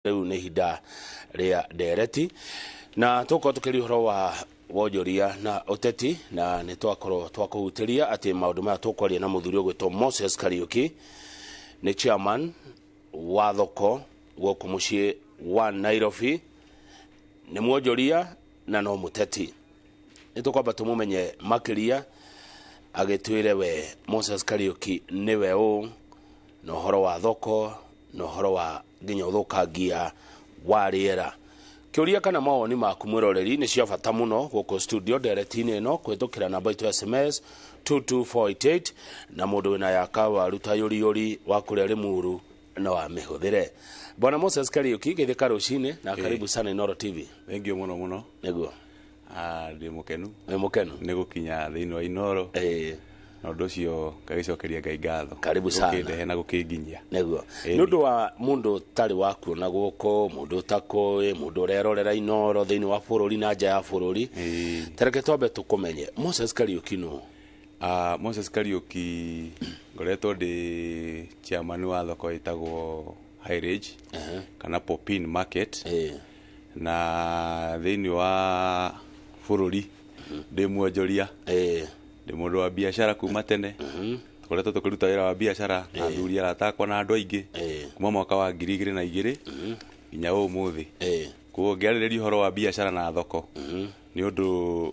Rĩu nĩ ihinda rĩa ndereti na tũkorwo tũkĩria ũhoro wa wonjoria na ũteti, na nĩ twakorwo twakũhutĩria atĩ maũndũ maya tũkwaria na mũthuri ũgwĩtwo Moses Kariuki, nĩ chairman wa thoko gũkũ mũciĩ wa Nairobi, nĩ mwonjoria na no mũteti. Nĩ tũkwamba tũmũmenye makĩria agĩtwĩre we Moses Kariuki nĩwe ũ, na ũhoro wa thoko na ũhoro wa nginya ũthũkangia wa rĩera. Kĩũria kana mawoni maku mwĩroreri nĩ cia bata mũno gũkũ studio ndereti-inĩ ĩno kũhĩtũkĩra namba itũ ya SMS 22488, na mũndũ wĩna yaka waru ta yũriyũri wa kũrĩa Limuru no amĩhũthĩre. Bwana Moses Kariuki, geithĩka rũcinĩ na karibu sana Inooro TV. Thengiũ mũno mũno. Nĩguo. Ndĩ mũkenu. Wĩ mũkenu? Nĩ gũkinya thĩinĩ wa Inooro. Na ũndũ ũcio ngagĩcokeria Ngai ngatho. Karibu sana. Gũkĩndehe na gũkĩnginyia. Nĩguo. Nĩ ũndũ wa mũndũ ũtarĩ wa kuona gũkũ, mũndũ ũtakũĩ, mũndũ ũrerorera Inooro thĩinĩ wa bũrũri na nja ya bũrũri. Tareke twambe tũkũmenye. Moses Kariuki nũ? Moses Kariuki ngoretwo ndĩ chairman wa thoko ĩtagwo High Ridge kana Popin Market. Na thĩinĩ wa bũrũri ndĩ mwonjoria. Ndĩ mũndũ wa biacara kuma tene. Tũkoretwo tũkĩruta wĩra wa biacara na athuri arata akwa na andũ aingĩ kuma mwaka wa 2002 nginya ũmũthĩ. Koguo ngĩarĩrĩria ũhoro wa biacara na thoko nĩ ũndũ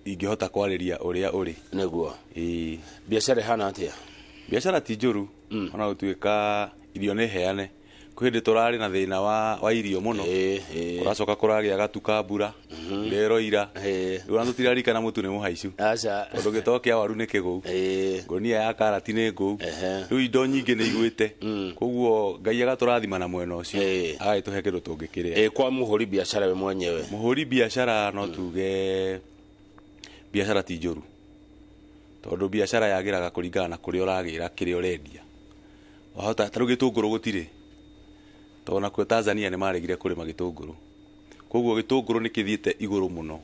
ingĩhota kwarĩria ũrĩa ũrĩ. Nĩguo. Biacara ĩhana atĩa? Biacara ti njũru, ona gũtuĩka irio nĩ heane. Kwĩ hĩndĩ tũrarĩ na thĩna wa irio mũno. Kũracoka kũragĩa gatu ka mbura, mbura ĩroira. Rĩu ona tũtirarikana mũtu nĩ mũhaicu. Tondũ gĩtoo kĩa waru nĩ kĩgũu. Ngũnia ya karati nĩ ngũu. Rĩu indo nyingĩ nĩ igwĩte. Koguo Ngai agatũrathima na mwena ũcio. Agagĩtũhe kĩndũ tũngĩkĩrĩa. Kwa mũhũri biacara we mwenyewe. Mũhũri biacara no tuge biacara ti njũru. Tondũ biacara yagĩraga kũringana na kũrĩa ũragĩra kĩrĩa ũrendia. Wahota ta rĩu gĩtũngũrũ gũtirĩ. Tondũ nakuo Tanzania nĩ maregire kũrĩma gĩtũngũrũ. Koguo gĩtũngũrũ nĩ kĩthiĩte igũrũ mũno.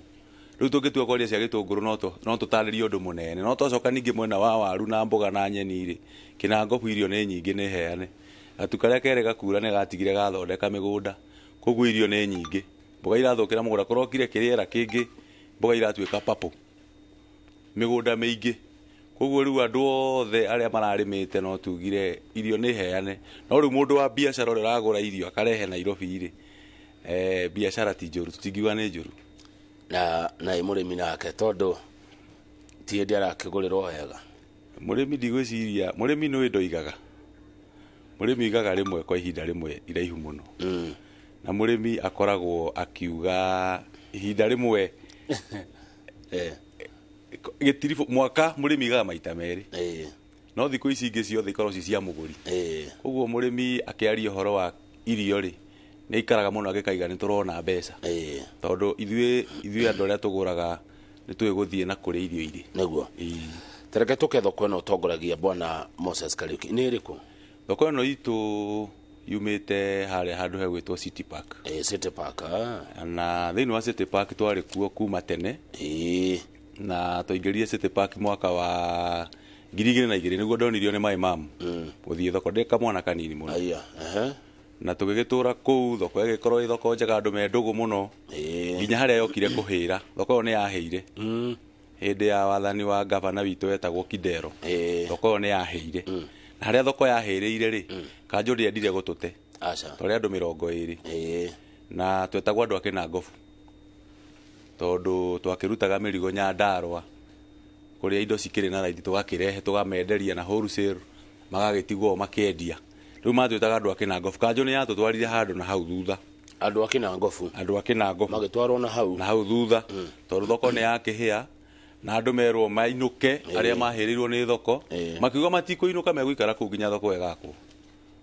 Rĩu tũngĩtua kwaria cia gĩtũngũrũ no tũtarĩrie ũndũ mũnene. No twacoka ningĩ mwena wa waru na mboga na nyeni rĩ, kĩnangobu irio nĩ nyingĩ nĩ heane. Gatu karĩa kerĩ gakura nĩ gatigire gathondeka mĩgũnda. Koguo irio nĩ nyingĩ. Mboga irathũkĩra mũgũnda, kũrokire kĩrĩera kĩngĩ, mboga iratuĩka purple. Mĩgũnda mĩingĩ. Koguo rĩu andũ othe arĩa mararĩmĩte no tugire irio nĩ heane. No rĩu mũndũ wa biacara ũrĩa ũragũra irio akarehe Nairobi rĩ, biacara ti njũru, tũtingiuga nĩ njũru. Na ĩ mũrĩmi nake tondũ ti hĩndĩ arakĩgũrĩrwo wega. Mũrĩmi ndigwĩciria, mũrĩmi nĩ ndoigaga. Mũrĩmi oigaga rĩmwe kwa ihinda rĩmwe iraihu mũno. Na mũrĩmi akoragwo akiuga ihinda rĩmwe gĩtiribũ mwaka mũrĩmi oigaga maita merĩ. No thikũ ici ingĩ ciothe ikoragwo ci cia mũgũri. Koguo mũrĩmi akĩaria ũhoro wa irio rĩ, nĩ aikaraga mũno agĩkaiga nĩ tũrona mbeca. Tondũ ithuĩ andũ arĩa tũgũraga nĩ tũĩ gũthiĩ na kũrĩa irio irĩ. Nĩguo. Tareke tũke thoko ĩno ũtongoragia Bwana Moses Kariuki. Nĩ ĩrĩkũ? Thoko ĩno itũ yumĩte harĩa handũ hegwĩtwo City Park. City Park. Na thĩinĩ wa City Park twarĩ kuo kuma tene. Na twaingĩrire City Park mwaka wa 2002 nĩguo ndonirio nĩ my mom. Gũthiĩ thoko ndĩ kamwana kanini mũno. Na tũgĩgĩtũra kũu thoko ĩgĩkorwo ĩ thoko njega andũ me ndũgũ mũno. Nginya harĩa yokire kũhĩra. Thoko ĩyo nĩ yahĩire. Hĩndĩ ya wathani wa gavana witũ wetagwo Kidero. Thoko ĩyo nĩ yahĩire. Na harĩa thoko yahĩrĩire rĩ, kanjũ ndĩendire gũtũte. Twarĩ andũ 20. Na twetagwo andũ a Kĩnangobu. Tondũ twakĩrutaga mĩrigo Nyandarũa kũrĩa indo cikĩrĩ na raithi tũgakĩrehe tũkamenderia na wholesale magagĩtigwo makĩendia. Rĩu matwĩtaga andũ a Kĩnangobu. Kanjũ nĩ yatũtwarire handũ na hau thutha. Andũ a Kĩnangobu. Andũ a Kĩnangobu. Magĩtwarwo na hau. Na hau thutha. Tondũ thoko nĩ yakĩhĩa na andũ merwo mainũke arĩa mahĩrĩirwo nĩ thoko. Makiuga matikũinũka megũikara kũu nginya thoko ĩgakwo.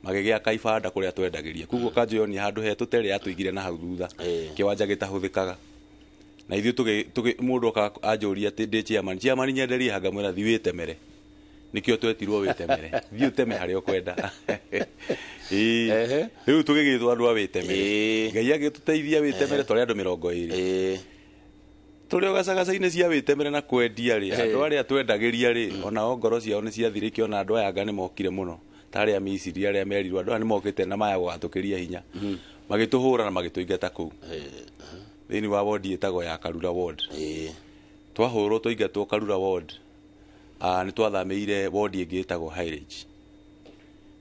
Magĩgĩaka ibanda kũrĩa twendagĩria. Koguo kanjũ yonia handũ he tũtere yatũigire na hau thutha. Kĩwanja gĩtahũthĩkaga. Na ithuĩ mũndũ oka anjũria atĩ ndĩ chairman. Chairman nyenderie ha ngamwĩra thiĩ wĩtemere. Nĩkĩo twetirwo wĩtemere. Thiĩ ũteme harĩa ũkwenda. Rĩu tũgĩgĩtwo andũ a wĩtemere. Ngai agĩtũteithia wĩtemere twarĩ andũ 20. Tũrĩ o gacagaca-inĩ cia wĩtemere na kwendia rĩ, andũ arĩa twendagĩria rĩ, onao ngoro ciao nĩ ciathirĩkio na andũ aya anga nĩ mokire mũno. Ta arĩa Misiri arĩa merirwo andũ aya nĩ mokĩte na maya gũgatũkĩria hinya. Magĩtũhũra na magĩtũingata kũu thĩinĩ wa ward ĩtagwo ya Karura ward. Twahũrwo twaingatwo Karura ward, nĩ twathamĩire ward ĩngĩ ĩtagwo High Ridge,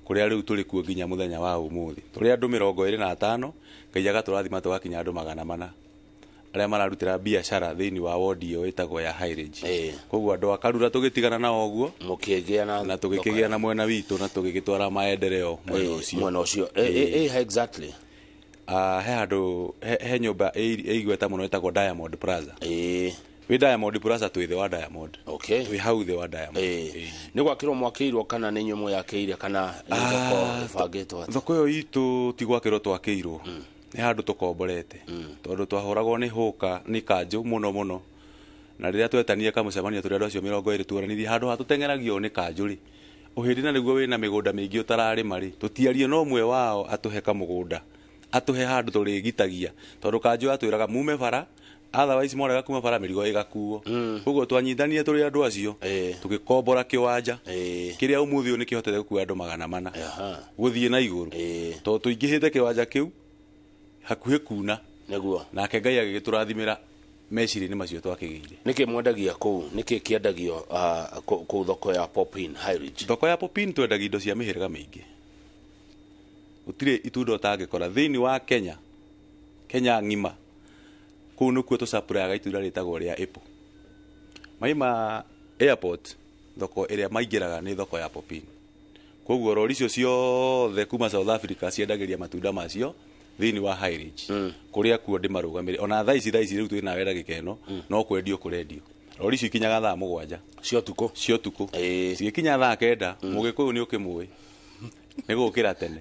kũrĩa rĩu tũrĩ kuo nginya mũthenya wa ũmũthĩ. Tũrĩ andũ 25, Ngai agatũrathima tũgakinya andũ 400 arĩa mararutĩra biacara thĩinĩ wa ward ĩyo ĩtagwo ya High Ridge. Koguo andũ a Karura tũgĩtigana nao ũguo, mũkĩgĩa na tũgĩkĩgĩa na mwena witũ na tũgĩgĩtwara maendeleo mwena ũcio. Mwena ũcio. Exactly. He handũ he nyũmba ĩigweta mũno ĩtagwo Diamond Plaza. Wĩ Diamond Plaza twĩ thĩ wa Diamond. Okay. Twĩ hau thĩ wa Diamond. Nĩ gwakĩrwo mwakĩirwo kana nĩ inyuĩ mwĩakĩire kana nĩ thoko ĩbangĩtwo atĩa? Thoko ĩyo itũ ti gwakĩrwo twakĩirwo. Nĩ handũ tũkomborete. Tondũ twahũragwo nĩ hũka nĩ kanjũ mũno mũno. Na rĩrĩa twetanire kamũcemanio tũrĩ andũ acio 20 tuonanirie handũ ha tũteng'eragio nĩ kanjũ rĩ. Ũhĩndĩ na nĩguo wĩna mĩgũnda mĩingĩ ũtararĩma rĩ, tũtiarie na ũmwe wao atũhe kamũgũnda. Atũhe handũ tũrĩgitagia. Tondũ kanjũ atwĩraga mume bara, otherwise mwarega kuma bara mĩrigo ĩgakuo. Koguo twanyithanire tũrĩ andũ acio, tũgĩkombora kĩwanja kĩrĩa ũmũthĩ ũyũ nĩkĩhotete gũkua andũ 400 gũthiĩ na igũrũ. Tondũ tũingĩhĩte kĩwanja kĩu hakuhĩ kuna. Nĩguo. Nake Ngai agĩgĩtũrathimĩra meciria-inĩ macio twakĩgĩire. Nĩkĩ mwendagia kũu? Nĩkĩ kĩendagio kũu thoko ya Popin High Ridge? Thoko ya Popin twendagia indo cia mĩhĩrĩga mĩingĩ. Gũtirĩ itunda ũtangĩkora thĩinĩ wa Kenya, Kenya ng'ima. Kũu nĩkuo tũcapuraga itunda rĩtagwo rĩa apple. Maima airport, thoko ĩrĩa maingĩraga nĩ thoko ya Popin. Koguo rori icio ciothe kuma South Africa ciendagĩria matunda macio thĩinĩ wa High Ridge. Kũrĩa kuo ndĩmarũgamĩrĩire. Ona thaa ici rĩu twĩna wĩra gĩkeno, no kwendio kũrendio. Rori icio ikinyaga thaa 7 cia ũtukũ. Cia ũtukũ. Cigĩkinya thaa 9, Mũgĩkũyũ nĩ ũkĩmũĩ. Nĩ gũkĩra tene.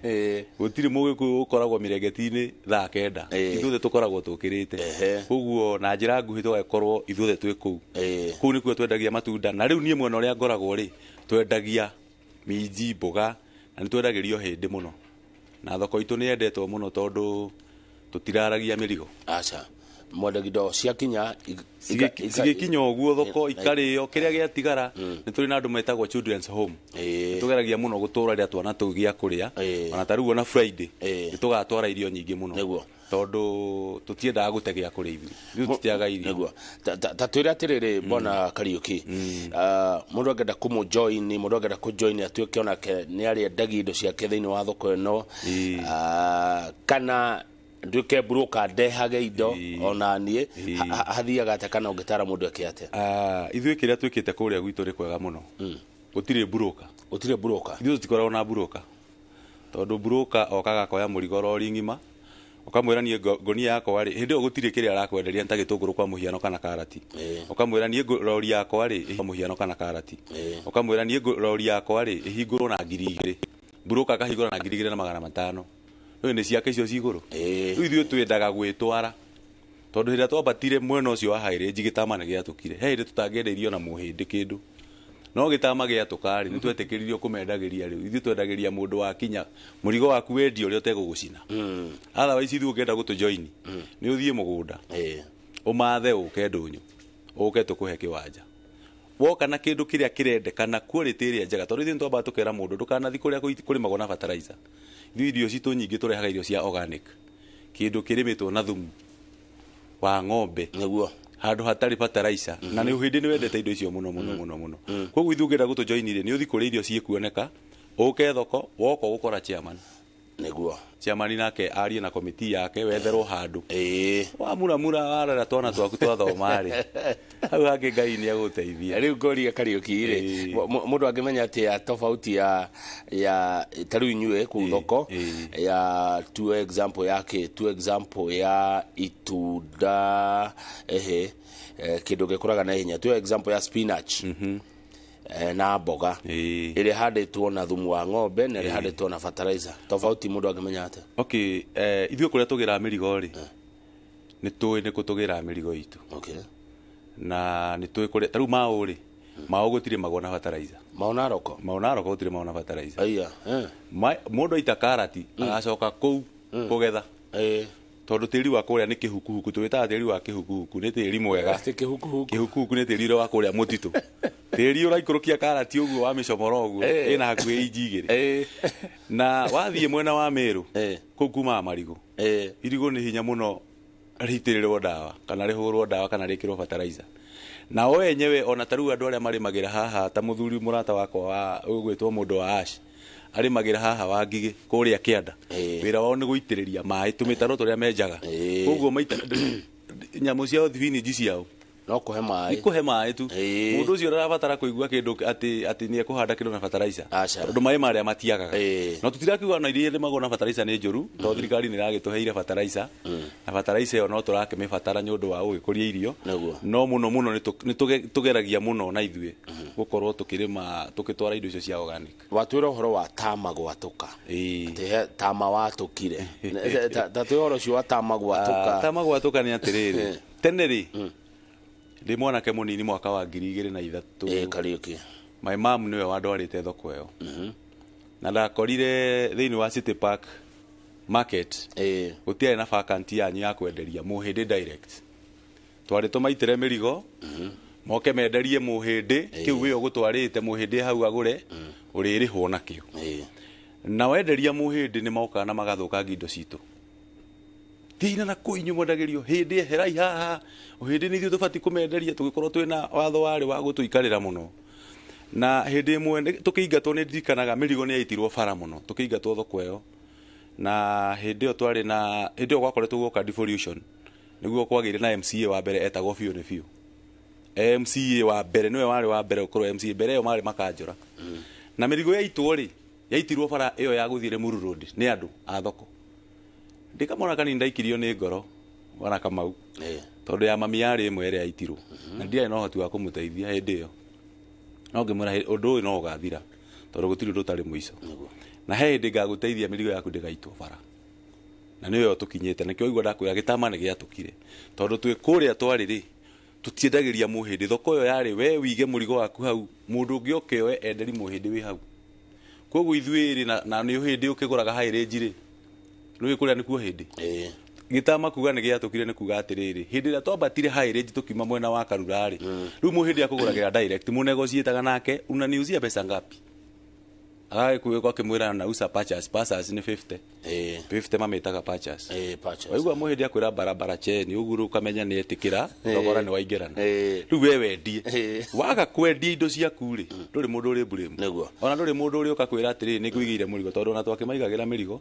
Gũtirĩ Mũgĩkũyũ ũkoragwo mĩrengeti-inĩ thaa 9. Ithuothe tũkoragwo tũkĩrĩte. Koguo na njĩra nguhĩ tũgagĩkorwo ithuothe twĩ kũu. Kũu nĩkuo twendagia matunda. Na rĩu niĩ mwena ũrĩa ngoragwo rĩ, twendagia minji, mboga, na nĩ twendagĩrio hĩndĩ mũno. Na thoko itũ nĩ yendetwo mũno tondũ tũtiraragia mĩrigo. Aca. Mwendagia indo ciakinya cigĩkinya ũguo thoko ikarĩo, kĩrĩa gĩatigara nĩ tũrĩ na andũ metagwo Children's Home. Tũgeragia mũno gũtũra rĩrĩa twana tũu gĩa kũrĩa. Ona ta rĩu ona Friday nĩ tũgatwara irio nyingĩ mũno. Nĩguo. Tondũ tũtiendaga gũte gĩa kũrĩa ithuĩ. Ithuĩ tũtiaga irio. Nĩguo. Ta twĩre atĩrĩrĩ Bwana Kariũki, mũndũ angĩenda kũmũjoin, mũndũ angĩenda kũjoin atuĩke onake nĩ arĩendagia indo ciake thĩinĩ wa thoko ĩno, kana nduĩke broker ndehage indo ona niĩ, hathiaga atĩa kana ũngĩtara mũndũ eke atĩa? Ithuĩ kĩrĩa twĩkĩte kũrĩa gwitũ nĩ kwega mũno. Gũtirĩ broker. Gũtirĩ broker. Ithuĩ tũtikoragwo na broker. Tondũ broker okaga akoya mũrigo rori ng'ima, ũkamwĩra niĩ ngonia yakwa rĩ, hĩndĩ ĩyo gũtirĩ kĩrĩa arakwenderia nĩ ta gĩtũngũrũ kwa mũhiano kana karati. Ũkamwĩra niĩ rori yakwa rĩ, kwa mũhiano kana karati. Ũkamwĩra niĩ rori yakwa rĩ, ĩhingũrwo na 2,000. Broker akahingũra na 2,500. Rĩu nĩ ciake icio cigũrũ. Rĩu ithuĩ twendaga gwĩtwara. Tondũ hĩndĩ ĩrĩa twambatire mwena ũcio wa High Ridge gĩtama nĩ gĩatũkire. He hĩndĩ tũtangĩendeirio na mũhĩndĩ kĩndũ. No gĩtama gĩatũka rĩ, nĩ twetĩkĩririo kũmendagĩria rĩu. Ithuĩ twendagĩria mũndũ wakinya mũrigo waku wendio ũrĩa ũtegũgũcina. Otherwise ithuĩ ũngĩenda gũtũjoin, nĩ ũthiĩ mũgũnda. Ũmathe ũke ndũnyũ. Ũke tũkũhe kĩwanja. Woka na kĩndũ kĩrĩa kĩrendekana, quality ĩrĩa njega. Tondũ ithuĩ nĩ twambaga tũkera mũndũ ndũkanathiĩ kũrĩa kũrĩmagwo na fertilizer. Ithuĩ irio citũ nyingĩ tũrehaga irio cia organic. Kĩndũ kĩrĩmĩtwo na thumu wa ng'ombe. Nĩguo. Handũ hatarĩ fertilizer. Na nĩ hĩndĩ nĩ wendete indo icio mũno mũno mũno mũno. Koguo ithuĩ ũngĩenda gũtũjoin rĩ, nĩ ũthiĩ kũrĩa irio ciĩkuoneka, ũke thoko, woka ũgũkora chairman. Nĩguo. Chairman nake arie na komiti yake, wetherwo handũ. Wamuramura warora twana twaku twathoma rĩ. Hau hangĩ Ngai nĩ agũteithia. Rĩu ngũria Kariũki rĩ, mũndũ angĩmenya atĩa tofauti ya ta rĩu inyuĩ kũu thoko, ya two example yake, two example ya itunda, kĩndũ gĩkũraga na ihenya, two example ya spinach. Na mboga. Ĩrĩa ĩhandĩtwo na thumu wa ng'ombe na ĩrĩa ĩhandĩtwo na fertilizer. Tofauti mũndũ angĩmenya atĩa? Okay, ithuĩ kũrĩa tũgĩraga mĩrigo rĩ, nĩ tũĩ nĩ kũ tũgĩraga mĩrigo itũ. Na nĩ tũĩ kũrĩa, ta rĩu maũ rĩ, maũ gũtirĩ magwo na fertilizer. Maũ na roko? Maũ na roko gũtirĩ maũ na fertilizer. Aya, Mũndũ aita karati, agacoka kũu kũgetha. Tondũ tĩri wa kũrĩa nĩ kĩhukuhuku, tũwĩtaga tĩri wa kĩhukuhuku, nĩ tĩri mwega. Atĩ kĩhukuhuku. Kĩhukuhuku nĩ tĩri ũrĩa wa kũrĩa mũtitũ. Tĩri ũraikũrũkia karati ũguo wa mĩcomoro ũguo ĩna hakuhĩ inji 2. Na wathiĩ mwena wa Meru kũu kumaga marigũ. Irigũ nĩ hinya mũno rĩitĩrĩrwo ndawa kana rĩhũrwo ndawa kana rĩkĩrwo fertilizer. Na o enyewe ona ta rĩu andũ arĩa marĩmagĩra haha ta mũthuri mũrata wakwa wa ũgwĩtwo mũndũ wa Ash arĩmagĩra haha wa Ngigĩ kũrĩa kĩanda. Wĩra wao nĩ gũitĩrĩria maĩ tũmĩtaro tũrĩa menjaga. Koguo maita nyamũ ciao thibinji ciao no kũhe maĩ. Nĩ kũhe maĩ tu. Mũndũ ũcio ndarabatara kũigua kĩndũ atĩ nĩ ekũhanda kĩndũ na fertilizer. Tondũ maĩ marĩa matiagaga. No tũtirakiuga ona iria irĩmagwo na fertilizer nĩ njũru, tondũ thirikari nĩ ĩragĩtũheire fertilizer. Na fertilizer ĩyo no tũrakĩmĩbatara nĩ ũndũ wa gũgĩkũria irio. No mũno mũno nĩ tũgeragia mũno na ithuĩ gũkorwo tũkĩrĩma tũgĩtwara indo icio cia organic. Watwĩra ũhoro wa tama gwatũka. Atĩ tama watũkire. Ta twĩ ũhoro ũcio wa tama gwatũka. Tama gwatũka nĩ atĩrĩrĩ. Tene rĩ, ndĩ mwanake mũnini mwaka wa 2003. Kariũki. My mom nĩwe wandwarĩte thoko ĩyo. Na ndakorire thĩinĩ wa City Park Market. Gũtiarĩ na vacancy yanyu ya kwenderia mũhĩndĩ direct. Twarĩ tũmaitĩre mĩrigo, moke menderie mũhĩndĩ, kĩu wĩyo gũtwarĩte mũhĩndĩ hau agũre, ũrĩrĩhwo nakĩo. Na wenderia mũhĩndĩ nĩ mokaga na magathũkangia indo citũ. Tina na kũu inyuĩ mwendagĩrio hĩndĩ eherai haha, hĩndĩ nĩ ithuĩ tũbatiĩ kũmenderia, tũgĩkorwo twĩna watho warĩ wa gũtũikarĩra mũno. Na hĩndĩ ĩmwe tũkĩingatwo nĩ ndirikanaga mĩrigo nĩ yaitirwo bara mũno, tũkĩingatwo thoko ĩyo. Na hĩndĩ ĩyo twarĩ na hĩndĩ ĩyo gwakoretwo guoka devolution, nĩguo kwagĩire na MCA wa mbere etagwo biũ nĩ biũ. MCA wa mbere nĩwe warĩ wa mbere gũkorwo MCA, mbere ĩyo marĩ makanjũra. Na mĩrigo yaitwo rĩ, yaitirwo bara ĩyo ya gũthiĩ Limuru Road nĩ andũ a thoko. Ndikamona kanini ndaikirio nĩ ngoro bwana Kamau. Tondũ ya mami yarĩ ĩmwe ĩrĩa yaitirwo. Na ndiarĩ na ũhoti wa kũmũteithia hĩndĩ ĩyo. No ngĩmwĩra ũndũ ũyũ no ũgathira tondũ gũtirĩ ũndũ ũtarĩ mũico. Na he hĩndĩ ngagũteithia mĩrigo yaku ndĩgaitwo bara. Na nĩyo tũkinyĩte, nĩkĩo waigua ndakwĩra gĩtama nĩ gĩatũkire. Tondũ twĩ kũrĩa twarĩ rĩ, tũtiendagĩria mũhĩndĩ. Thoko ĩyo yarĩ we wige mũrigo waku hau, mũndũ ũngĩ oke oe enderi mũhĩndĩ wĩ hau. Koguo ithuĩ rĩ, na nĩ ũhĩndĩ ũkĩgũraga high range rĩ, nĩũĩ kũrĩa nĩkuo hĩndĩ. Gĩtama kuga nĩ gĩatũkire nĩ kuga atĩrĩrĩ, hĩndĩ ĩrĩa twambatire high range tũkiuma mwena wa Karura rĩ, rĩu mũhĩndĩ akũgũragĩra direct, mũnegotiataga nake, unaniuzia pesa ngapi? Agagĩkuĩka akĩmwĩra nauza purchase, purchase nĩ 50. 50 mamĩtaga purchase. Purchase. Waigua mũhĩndĩ akwĩra barabara cheni, ũguo ũkamenya nĩ etĩkĩra, thogora nĩ waingĩrana. Rĩu we wendie. Waga kwendia indo ciaku rĩ, ndũrĩ mũndũ ũrĩ blame. Nĩguo. Ona ndũrĩ mũndũ ũrĩ ũka kwĩra atĩrĩrĩ, nĩ ngũigĩire mũrigo, tondũ ona twakĩmaigagĩra mĩrigo,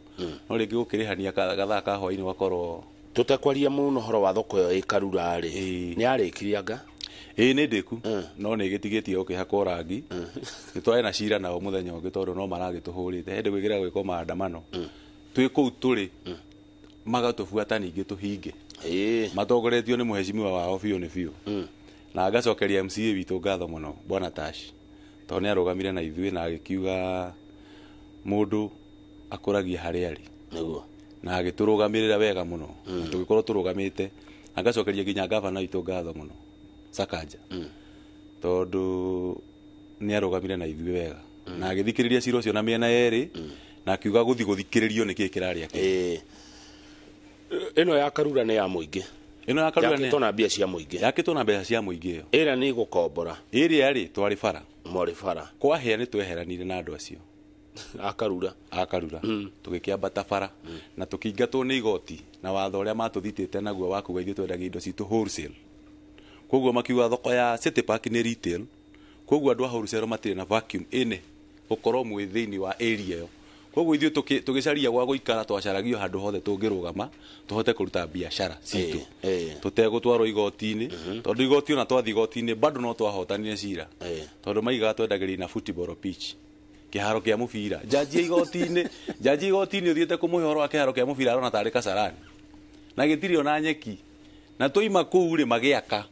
no rĩngĩ gũkĩrĩhania gathaa ka hwaĩ-inĩ ũgakorwo Tũtekwaria mũno ũhoro wa thoko ĩyo ĩ Karura rĩ, nĩ yarĩkirie anga? Ĩĩ nĩ ndĩku, no nĩ ĩgĩtigĩtie gũkĩhakwo rangi. Nĩ twarĩ na cira nao mũthenya ũngĩ tondũ no maragĩtũhũrĩte. Hĩndĩ gwĩkĩra gwĩkwo maandamano. Twĩ kũu tũrĩ, magatũbuata ningĩ tũhinge. Matongoretio nĩ mũhecimiwa wao biũ nĩ biũ. Na ngacokeria MCA witũ ngatho mũno, Bwana Tash. Tondũ nĩ arũgamire na ithuĩ na agĩkiuga mũndũ akũragia harĩa arĩ. Nĩguo. Na agĩtũrũgamĩrĩra wega mũno. Na tũgĩkorwo tũrũgamĩte. Na ngacokeria nginya gavana witũ ngatho mũno, Sakaja. Tondũ nĩ arũgamire na ithuĩ wega. Na agĩthikĩrĩria cira ũcio na mĩena yerĩ, na akiuga gũthiĩ gũthikĩrĩrio nĩkĩĩ kĩrarĩa kĩu. Ĩno ya Karura nĩ ya mũingĩ. Ĩno ya Karura nĩ yakĩtwo na mbia cia mũingĩ. Yakĩtwo na mbeca cia mũingĩ ĩyo. Ĩrĩa nĩ gũkombora. Ĩrĩa rĩ, twarĩ bara. Mwarĩ bara. Kwahĩa nĩ tweheranire na andũ acio. A Karura. A Karura. Tũgĩkĩambata bara. Na tũkĩingatwo nĩ igoti na watho ũrĩa matũthitĩte naguo wa kuga ithuĩ twendagia indo citũ wholesale. Koguo makiuga thoko ya City Park nĩ retail. Koguo andũ a wholesale matirĩ na vacuum ĩne gũkorwo mwĩ thĩinĩ wa area ĩyo. Koguo ithuĩ tũgĩcaria gwa gũikara twacaragio handũ hothe tũngĩrũgama tũhote kũruta biacara citũ. Tũtegũtwarwo igoti-inĩ, tondũ igoti ona twathiĩ igoti-inĩ bado no twahotanire cira. Tondũ maigaga twendagĩria na football pitch. Kĩharo kĩa mũbira. Jaji igoti-inĩ, jaji igoti-inĩ ũthiĩte kũmũhe ũhoro wa kĩharo kĩa mũbira arona tarĩ Kasarani. Na gĩtirĩ ona nyeki. Na twaima kũu rĩ magĩaka.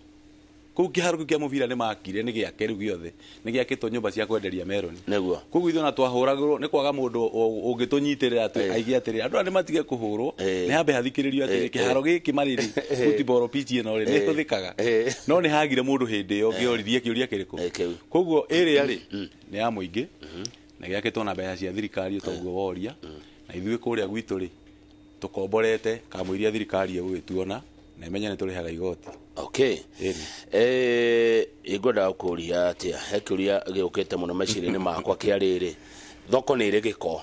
Kũu kĩharo kĩu kĩa mũbira nĩ makire, nĩ gĩake rĩu gĩothe. Nĩ gĩakĩtwo nyũmba cia kwenderia meroni. Nĩguo. Koguo ithuĩ ona twahũragĩrwo nĩ kwaga mũndũ ũngĩtũnyitĩrĩra atĩ aige atĩrĩ, andũ aya nĩ matige kũhũrwo, nĩ hambe hathikĩrĩrio atĩrĩ, kĩharo gĩkĩ marĩ rĩ, football pitch ĩno rĩ, nĩ ĩhũthĩkaga. No nĩ hagire mũndũ hĩndĩ ĩyo ũngĩoririe kĩũria kĩrĩkũ. Kĩu. Koguo ĩrĩa rĩ, nĩ ya mũingĩ, na gĩakĩtwo na mbeca cia thirikari toguo woria. Na ithuĩ kũrĩa gwitũ rĩ, tũkomborete kamũiria thirikari ĩgũgĩtuona. Na ĩmenye nĩ tũrĩhaga igoti. Okay. Ĩni. Ingwenda gũkũria atĩa, he kĩũria gĩũkĩte mũno meciria-inĩ makwa kĩa rĩrĩ, thoko nĩ ĩrĩ gĩko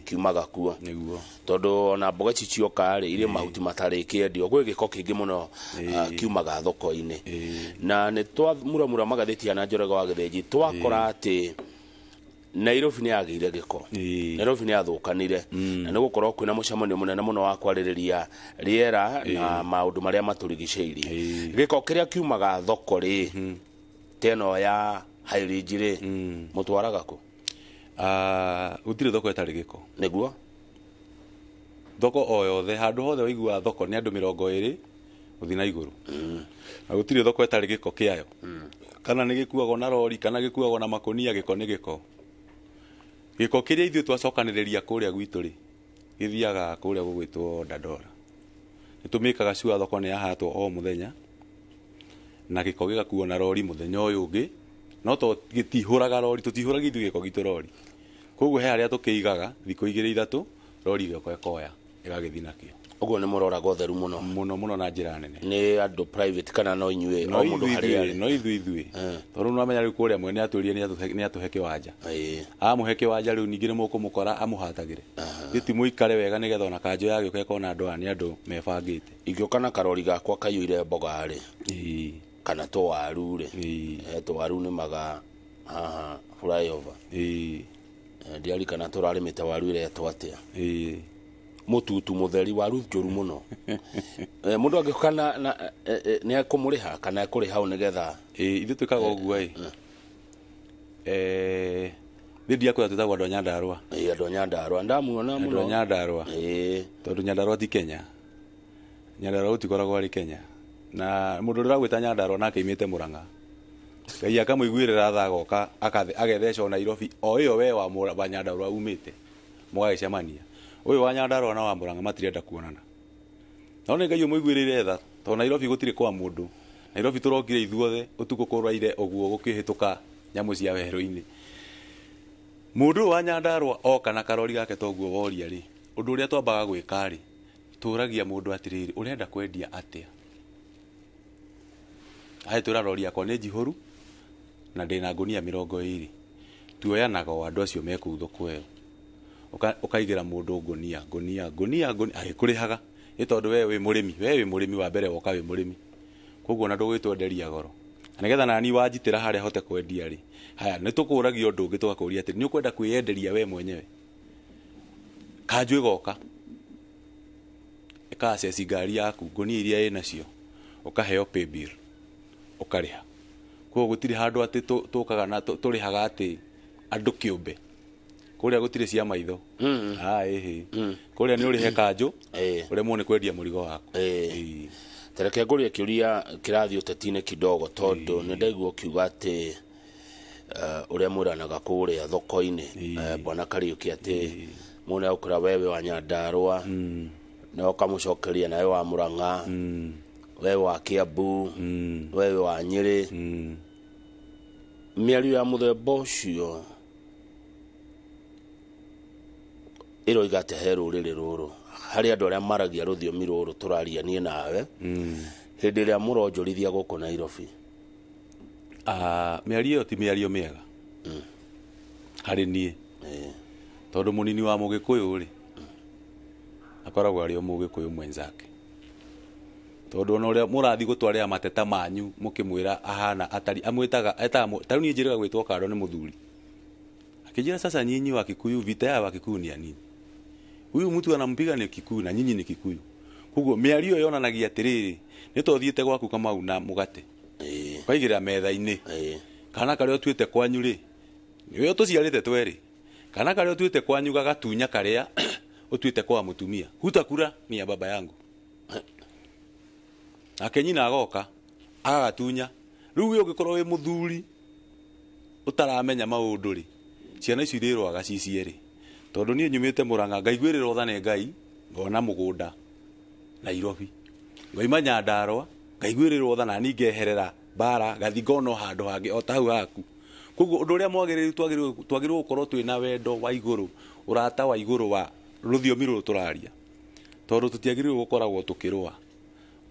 kiumaga kuo? Nĩguo. Tondũ ona mboga ici cioka rĩ, irĩ mahuti matarĩkĩendio, gwĩ gĩko kĩingĩ mũno kiumaga thoko-inĩ. Na nĩ twamuramura magathĩti na Njoroge wa Gĩthĩnji, twakora atĩ Nairobi nĩ yagĩire gĩko. Nairobi nĩ yathũkanire, na nĩ gũkorwo kwĩna mũcemanio mũnene mũno wa kwarĩrĩria rĩera na maũndũ marĩa matũrigicĩirie. Gĩko kĩrĩa kiumaga thoko rĩ, ta ĩno ya High Ridge rĩ, mũtwaraga kũ? Ah, gũtirĩ thoko ĩtarĩ gĩko. Nĩguo. Thoko o yothe, handũ hothe waiguaga thoko nĩ andũ 20 gũthiĩ na igũrũ, na gũtirĩ thoko ĩtarĩ gĩko kĩayo, kana nĩ gĩkuagwo na rori kana gĩkuagwo na makũnia. Gĩko nĩ gĩko. Gĩko kĩrĩa ithuĩ twacokanĩrĩria kũrĩa gwitũ rĩ, gĩthiaga kũrĩa gũgwĩtwo Dandora. Nĩ tũmĩkaga cua thoko nĩ yahatwo o mũthenya, na gĩko gĩgakuo na rori mũthenya ũyũ ũngĩ, no to gĩtihũraga rori, tũtihũragia ithuĩ gĩko gitũ rori. Koguo he harĩa tũkĩigaga thikũ 2 3, rori ĩgoka ĩkoya ĩgagĩthiĩ nakĩo. Ũguo nĩ mũroraga ũtheru mũno? Mũno mũno, na njĩra nene. Nĩ andũ private kana no inyuĩ? No O mũndũ ithuĩ harĩa ithuĩ arĩ? No ithuĩ, tondũ nĩ wamenya rĩu kũrĩa mwene atwĩrire nĩ atũhe kĩwanja. Amũhe kĩwanja rĩu, ningĩ nĩ mũkũmũkora amũhatagĩre gĩti mũikare wega, nĩgetha ona kanjũ yagĩũka ĩkona andũ aya nĩ andũ mebangĩte. Ingĩũka na karori gakwa kaiyũire mboga rĩ, kana tũwaru rĩ, tũwaru nĩmaga haha flyover. Ndiarikana tũrarĩmĩte waru ĩretwo atĩa. Mũtutu mũtheri, waru njũru mũno. Mũndũ angĩũka na nĩ ekũmũrĩha kana ekũrĩha hau nĩgetha? Ithuĩ twĩkaga ũguo ĩ, niĩ ndiakwĩra twĩtagwo andũ a Nyandarũa. Andũ a Nyandarũa ndamuona Andũ a mũno. Nyandarũa. Tondũ Nyandarũa ti Kenya, Nyandarũa gũtikoragwo arĩ Kenya, na mũndũ ũrĩa ũragwĩta Nyandarũa nake aimĩte Mũrang'a, Ngai akamũiguĩrĩra tha, agoka agethecwo Nairobi o ĩyo we wa Nyandarũa umĩte, mũgagĩcemania. Ũyũ wa Nyandarũa na wa Mũrang'a matirenda kuonana, no nĩ Ngai ũmũiguĩrĩire tha, tondũ Nairobi gũtirĩ kwa mũndũ. Nairobi tũrokire ithuothe ũtukũ kũraire ũguo, gũkĩhĩtũka nyamũ cia werũ-inĩ. Mũndũ ũyũ wa Nyandarũa oka na karori gake, toguo woria rĩ, ũndũ ũrĩa twambaga gwĩka rĩ, tũragia mũndũ atĩrĩrĩ, ũrenda kwendia atĩa? Agĩtwĩra rori yakwa nĩ njihũru na ndĩna ngũnia 20. Tuoyanaga o andũ acio me kũu thoko ĩyo. Ũkaigĩra mũndũ ngũnia ngũnia ngũnia ngũnia, agĩkũrĩhaga nĩ tondũ we wĩ mũrĩmi, we wĩ mũrĩmi wa mbere woka, wĩ mũrĩmi, koguo ona ndũgwĩtwenderia goro, na nĩgetha nani wanjitĩra harĩa hote kwendia rĩ. Haya, nĩ tũkũragia ũndũ ũngĩ, tũgakũria atĩ nĩ ũkwenda kwĩyenderia we mwenyewe? Kanjũ ĩgoka ĩka-assess ngari yaku, ngũnia iria ĩnacio, ũkaheo pay bill, ũkarĩha. Koguo gũtirĩ handũ atĩ tũkaga na tũrĩhaga atĩ andũ kĩũmbe. Kũrĩa gũtirĩ cia maitho. Ah, ĩhĩ, kũrĩa nĩ ũrĩhe kanjũ, ũremwo nĩ kwendia mũrigo waku. Tareke ngũrie kĩũria kĩrathiĩ ũteti-inĩ kidogo, tondũ nĩ ndaigua ũkiuga atĩ ũrĩa mwĩranaga kũrĩa thoko-inĩ, bwana Kariũki, atĩ mũndũ nĩagũkwĩra wewe wa Nyandarũa, na ũkamũcokeria nawe wa Mũrang'a, wewe wa Kiambu, wewe wa Nyĩrĩ. Mĩario ya mũthemba ũcio ĩroiga atĩ he rũrĩrĩ rũrũ, harĩ andũ arĩa maragia rũthiomi rũrũ tũraria niĩ nawe, hĩndĩ ĩrĩa mũronjorithia gũkũ Nairobi? Ah, mĩario ĩyo ti mĩario mĩega harĩ niĩ, tondũ mũnini wa mũgĩkũyũ rĩ, akoragwo arĩ o mũgĩkũyũ mwenzake, tondũ ona ũrĩa mũrathiĩ gũtwarĩra mateta manyu mũkĩmwĩra ahana atari amwĩtaga etaga ta rĩu niĩ njĩrĩga gwĩtwo kando nĩ mũthuri, akĩnjĩra, "Sasa nyinyi wa Kikuyu, vita ya wa Kikuyu ni ya nini? Huyu mtu anampiga ni Kikuyu na nyinyi ni Kikuyu." Koguo mĩario ĩyo yonanagia atĩrĩrĩ, nĩ to thiĩte gwaku Kamau na mũgate, ũkaigĩrĩra metha-inĩ, kana karĩa ũtuĩte kwanyu rĩ, nĩwe ũtũciarĩte twerĩ, kana karĩa ũtuĩte kwanyu gagatunya karĩa ũtuĩte kwa mũtumia, hutakura ni ya baba yangu, nake nyina agoka agagatunya. Rĩu we ũngĩkorwo wĩ mũthuri ũtaramenya maũndũ rĩ, ciana icio irĩrũaga ci cierĩ. Tondũ niĩ nyumĩte Mũrang'a, ngaiguĩrĩrwo tha nĩ Ngai, ngona mũgũnda Nairobi, ngaima Nyandarũa, ngaiguĩrĩrwo tha nani, ngeherera mbara, ngathi ngona o handũ hangĩ o ta hau haku. Koguo ũndũ ũrĩa mwagĩrĩru, twagĩrĩirwo gũkorwo twĩna wendo wa igũrũ, ũrata wa igũrũ wa rũthiomi rũrũ tũraria, tondũ tũtiagĩrĩirwo gũkoragwo tũkĩrũa.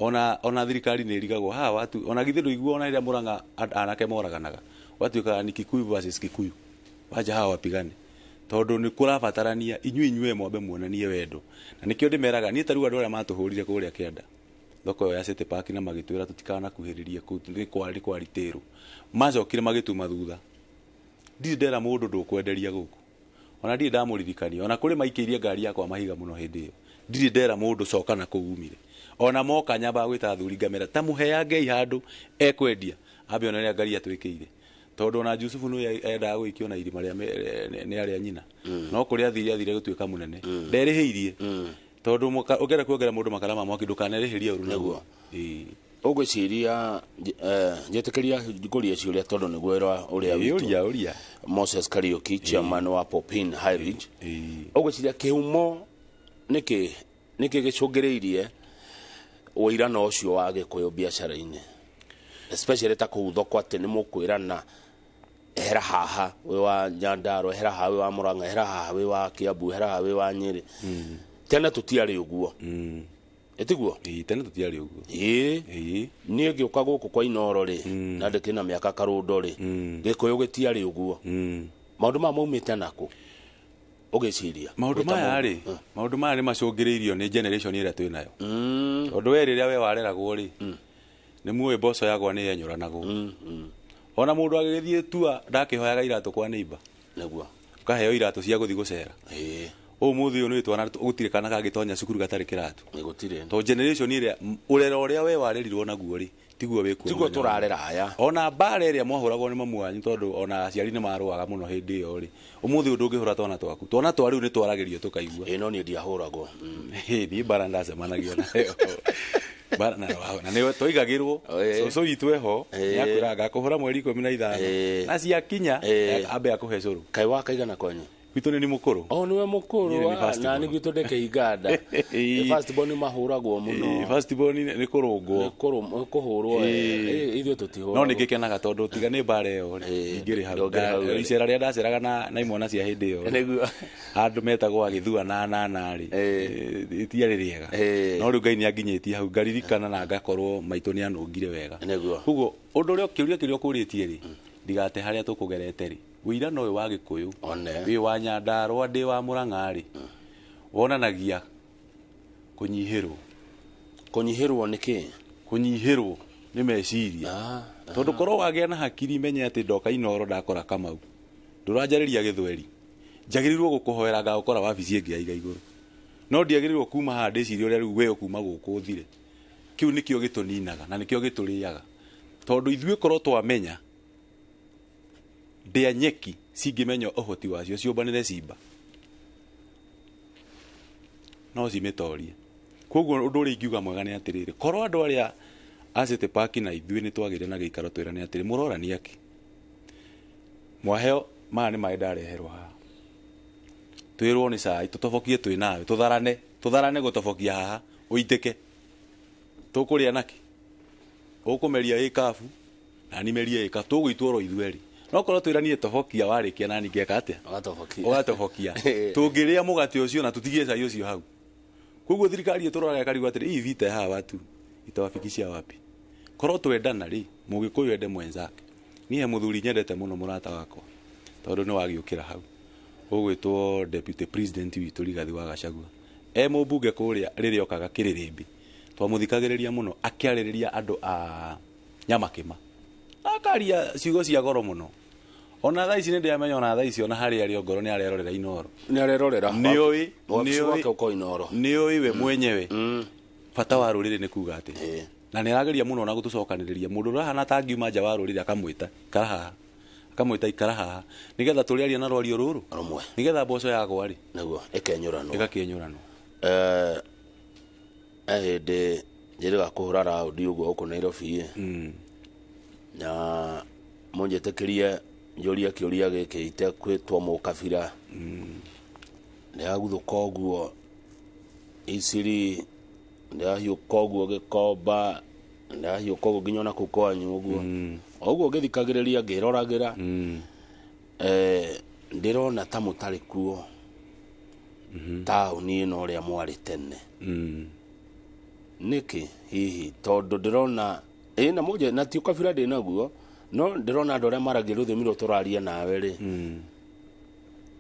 Ona thirikari nĩ ĩrigagwo haha watu ona githĩ ndũiguo ona rĩrĩa Murang'a anake moraganaga gwatuĩkaga ni Kikuyu versus Kikuyu, wacha hawa wapigane, tondũ nĩ kũrabatarania inyuĩ mwambe muonanie wendo. Na nĩkĩo ndĩmeraga niĩ ta rĩu andũ arĩa matũhũrire kũrĩa kĩanda thoko ĩyo ya City Park na magĩtwĩra tũtikanakuhĩrĩrie kũu nĩ kwaritĩrwo, macokire magĩtuma thutha. Ndirĩ ndera mũndũ ndũkwenderia gũkũ, ona ndirĩ ndamũririkania, ona kũrĩ maikĩirie ngari yakwa mahiga mũno hĩndĩ ĩyo, ndirĩ ndera mũndũ coka na kũu umire. Ona moka nyambaga gwĩta athuri ngamera ta mũheangei handũ ekwendia ambe ona rĩrĩa ngari atwĩkĩire, tondũ ona Jusufu nĩ endaga gũikio na irima rĩa nĩ arĩa nyina, no kũrĩa athire gũtuĩka mũnene nderĩhĩirie, tondũ ũngĩenda kuongerera mũndũ makara ma mwaki ndũkanerĩhĩrie ũru naguo. Ũgwĩciria njĩtĩkĩria ngũrie ciũria tondũ nĩguo wĩra ũrĩa witũ. Ũria. Moses Kariuki, chairman wa Popin High Ridge, ũgwĩciria kĩhumo nĩkĩ gĩcũngĩrĩirie ũirano ũcio wa Gĩkũyũ biacara-inĩ, especially ta kũu thoko atĩ nĩ mũkwĩrana ehera haha wĩ wa Nyandarua, ehera haha wĩ wa Murang'a, ehera haha wĩ wa Kiambu, ehera haha wĩ wa Nyĩrĩ. Tene tũtiarĩ ũguo. Ĩtiguo? Tene tũtiarĩ ũguo. Ĩĩ. Niĩ ngĩũka gũkũ kwa Inooro rĩ, na ndĩkĩrĩ na mĩaka karũndo rĩ, Gĩkũyũ gĩtiarĩ ũguo. Maũndũ maya maumĩte nakũ? Ũgĩciria. Maũndũ maya rĩ, maũndũ maya nĩ macũngĩrĩirio nĩ generation ĩrĩa twĩ nayo. Tondũ we rĩrĩa we wareragwo rĩ, nĩ muoĩ mboco yagwa nĩ yenyũranagwo. Ona mũndũ agĩgĩthiĩ tua ndakĩhoyaga iratũ kwa neighbor. Nĩguo. Ũkaheo iratũ cia gũthiĩ gũcera. Ũmũthĩ ũyũ nĩ twana gũtirĩ kana kangĩtonya cukuru gatarĩ kĩratũ. Nĩ gũtirĩ. Tondũ generation ĩrĩa ũrero ũrĩa we warerirwo naguo rĩ, tiguo wĩkuo. Tiguo tũrarera aya. Ona mbara ĩrĩa mwahũragwo nĩ mamu wanyu, tondũ ona aciari nĩ marũaga mũno hĩndĩ ĩyo rĩ, ũmũthĩ ũyũ ndũngĩhũra twana twaku. Twana twa rĩu nĩ twaragĩrio tũkaigua. Ĩĩ, no niĩ ndiahũragwo. Niĩ mbara ndacemanagia nayo. Mbara na nĩ twaigagĩrwo. Cũcũ witũ eho, nĩakwĩraga ngakũhũra mweri 15. Na ciakinya, ambe akũhe cũrũ. Kaĩ wakaigana kwanyu? Gwitũ nĩ mũkũrũ. O nĩwe mũkũrũ, na nĩ gwitũ ndĩkĩhinganda. First born mahũragwo mũno. First born nĩ kũrũngwo. Nĩ kũhũrwo. Ithuĩ tũtihũragwo. No nĩngĩkenaga tondũ tiga nĩ mbara ĩyo rĩ, ingĩrĩ hau. Icera rĩrĩa ndaceraga na imwana cia hĩndĩ ĩyo. Nĩguo. Andũ metagwo agĩthua na nana rĩ, itiarĩ rĩega. No rĩu Ngai nĩanginyĩtie hau ngaririkana na ngakorwo maitũ nĩanũngire wega. Nĩguo. Koguo ũndũ ũrĩa kĩũria kĩrĩa ũkũrĩtie rĩ, ndigate harĩa tũkũgerete rĩ, ũirano ũyũ wa Gĩkũyũ wĩ wa Nyandarua ndĩ wa Murang'a rĩ, wonanagia kũnyihĩrwo. Kũnyihĩrwo nĩ kĩ? Kũnyihĩrwo nĩ meciria. Tondũ korwo wagĩa na hakiri menye atĩ ndoka Inooro ndakora Kamau, ndũranjarĩria gĩthweri, njagĩrĩirwo gũkũhoera ngagũkora wabici ĩngĩ ya iga igũrũ. No ndiagĩrĩirwo kuma haha ndĩcirie ũrĩa rĩu we ũkuma gũkũ ũthire. Kĩu nĩkĩo gĩtũninaga na nĩkĩo gĩtũrĩaga. Tondũ ithuĩ korwo twamenya ndĩa nyeki cingĩmenya ũhoti wacio ciũmbanĩre cimba, no cimĩtorie. Koguo ũndũ ũrĩa ingiuga mwega nĩ atĩrĩrĩ, korwo andũ arĩa a City Park na ithuĩ nĩ twagĩire na gĩikaro twĩrane atĩrĩ, mũrorania kĩ? Mwaheo maya nĩ maĩ ndareherwo haha, twĩrwo nĩ cai tũtobokie twĩ nawe, tũtharane gũtobokia haha ũitĩke, tũkũrĩa nakĩ? Ũkũmeria ĩkabu na nimerie ĩkabu, tũgũitwo oro ithuerĩ. No korwo twĩranie tobokia warĩkia nani ngeka atĩa? Ũgatobokia. Tũngĩrĩa mũgate ũcio na tũtigie cai ũcio hau. Koguo thirikari ĩtũroraga ĩkarigwo atĩrĩ, hii vita ya hawa watu itawafikishia wapi? Korwo twendana rĩ, Mũgĩkũyũ ende mwenzake. Niĩ he mũthuri nyendete mũno mũrata wakwa, tondũ nĩ wagĩũkĩra hau, ũgwĩtwo deputy president witũ Rigathi wa Gachagua. E mũmbunge kũrĩa rĩrĩa okaga Kĩrĩrĩmbĩ, twamũthikagĩrĩria mũno akĩarĩrĩria andũ a Nyamakĩma, akaria ciugo cia goro mũno. Ona thaa ici nĩndĩramenya, ona thaa ici ona harĩa arĩ ongoro nĩ arerorera Inooro. Nĩ arerorera. Nĩũĩ we mwenyewe bata wa rũrĩrĩ nĩ kuga atĩ. Na nĩ arageria mũno na gũtũcokanĩrĩria. Mũndũ ũrahana ta angiuma nja wa rũrĩrĩ akamwĩta ikara haha, akamwĩta ikara haha, nĩgetha tũrĩaria na rwario rũrũ rũmwe, nĩgetha mboco yagwa rĩ, nĩguo ĩkenyũranwo, ĩgakĩenyũranwo. Hĩndĩ njĩrĩga kũhũra raũndi ũguo gũkũ Nairobi ĩ, na mũnjĩtĩkĩrie njũrie kĩũria gĩkĩ itekwĩtwo mũkabira. Ndĩraguthũka ũguo Isiri, ndĩrahiũka ũguo Gĩkomba, ndĩrahiũka ũguo nginya ona kũu kwanyu ũguo. Ũguo ngĩthikagĩrĩria ngĩroragĩra, ndĩrona ta mũtarĩ kuo taũni ĩno ũrĩa mwarĩ tene. Nĩkĩ hihi? Tondũ ndĩrona ĩ na mũnje na ti ũkabira ndĩ naguo, no ndĩrona andũ arĩa maragia rũthiomi rũrũ tũraria nawe rĩ,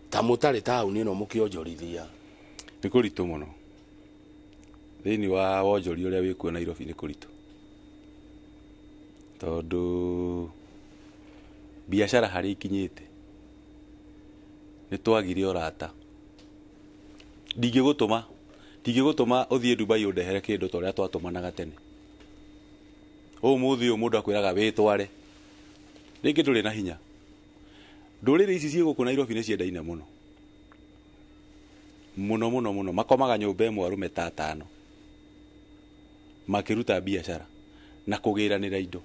ta mũtarĩ taũni ĩno mũkĩonjorithia. Nĩ kũritũ mũno thĩinĩ wa wonjoria ũrĩa wĩkuo Nairobi. Nĩ kũritũ tondũ biacara harĩa ikinyĩte nĩ twagire ũrata. Ndingĩgũtũma ũthiĩ Dubai ũndehere kĩndũ ta ũrĩa twatũmanaga tene. Ũmũthĩ ũyũ mũndũ akwĩraga wĩtware, rĩngĩ ndũrĩ na hinya. Ndũrĩrĩ ici ciĩ gũkũ Nairobi nĩ ciendaine mũno mũno mũno mũno. Makomaga nyũmba ĩmwe arũme ta atano makĩruta biacara na kũgĩranĩra indo.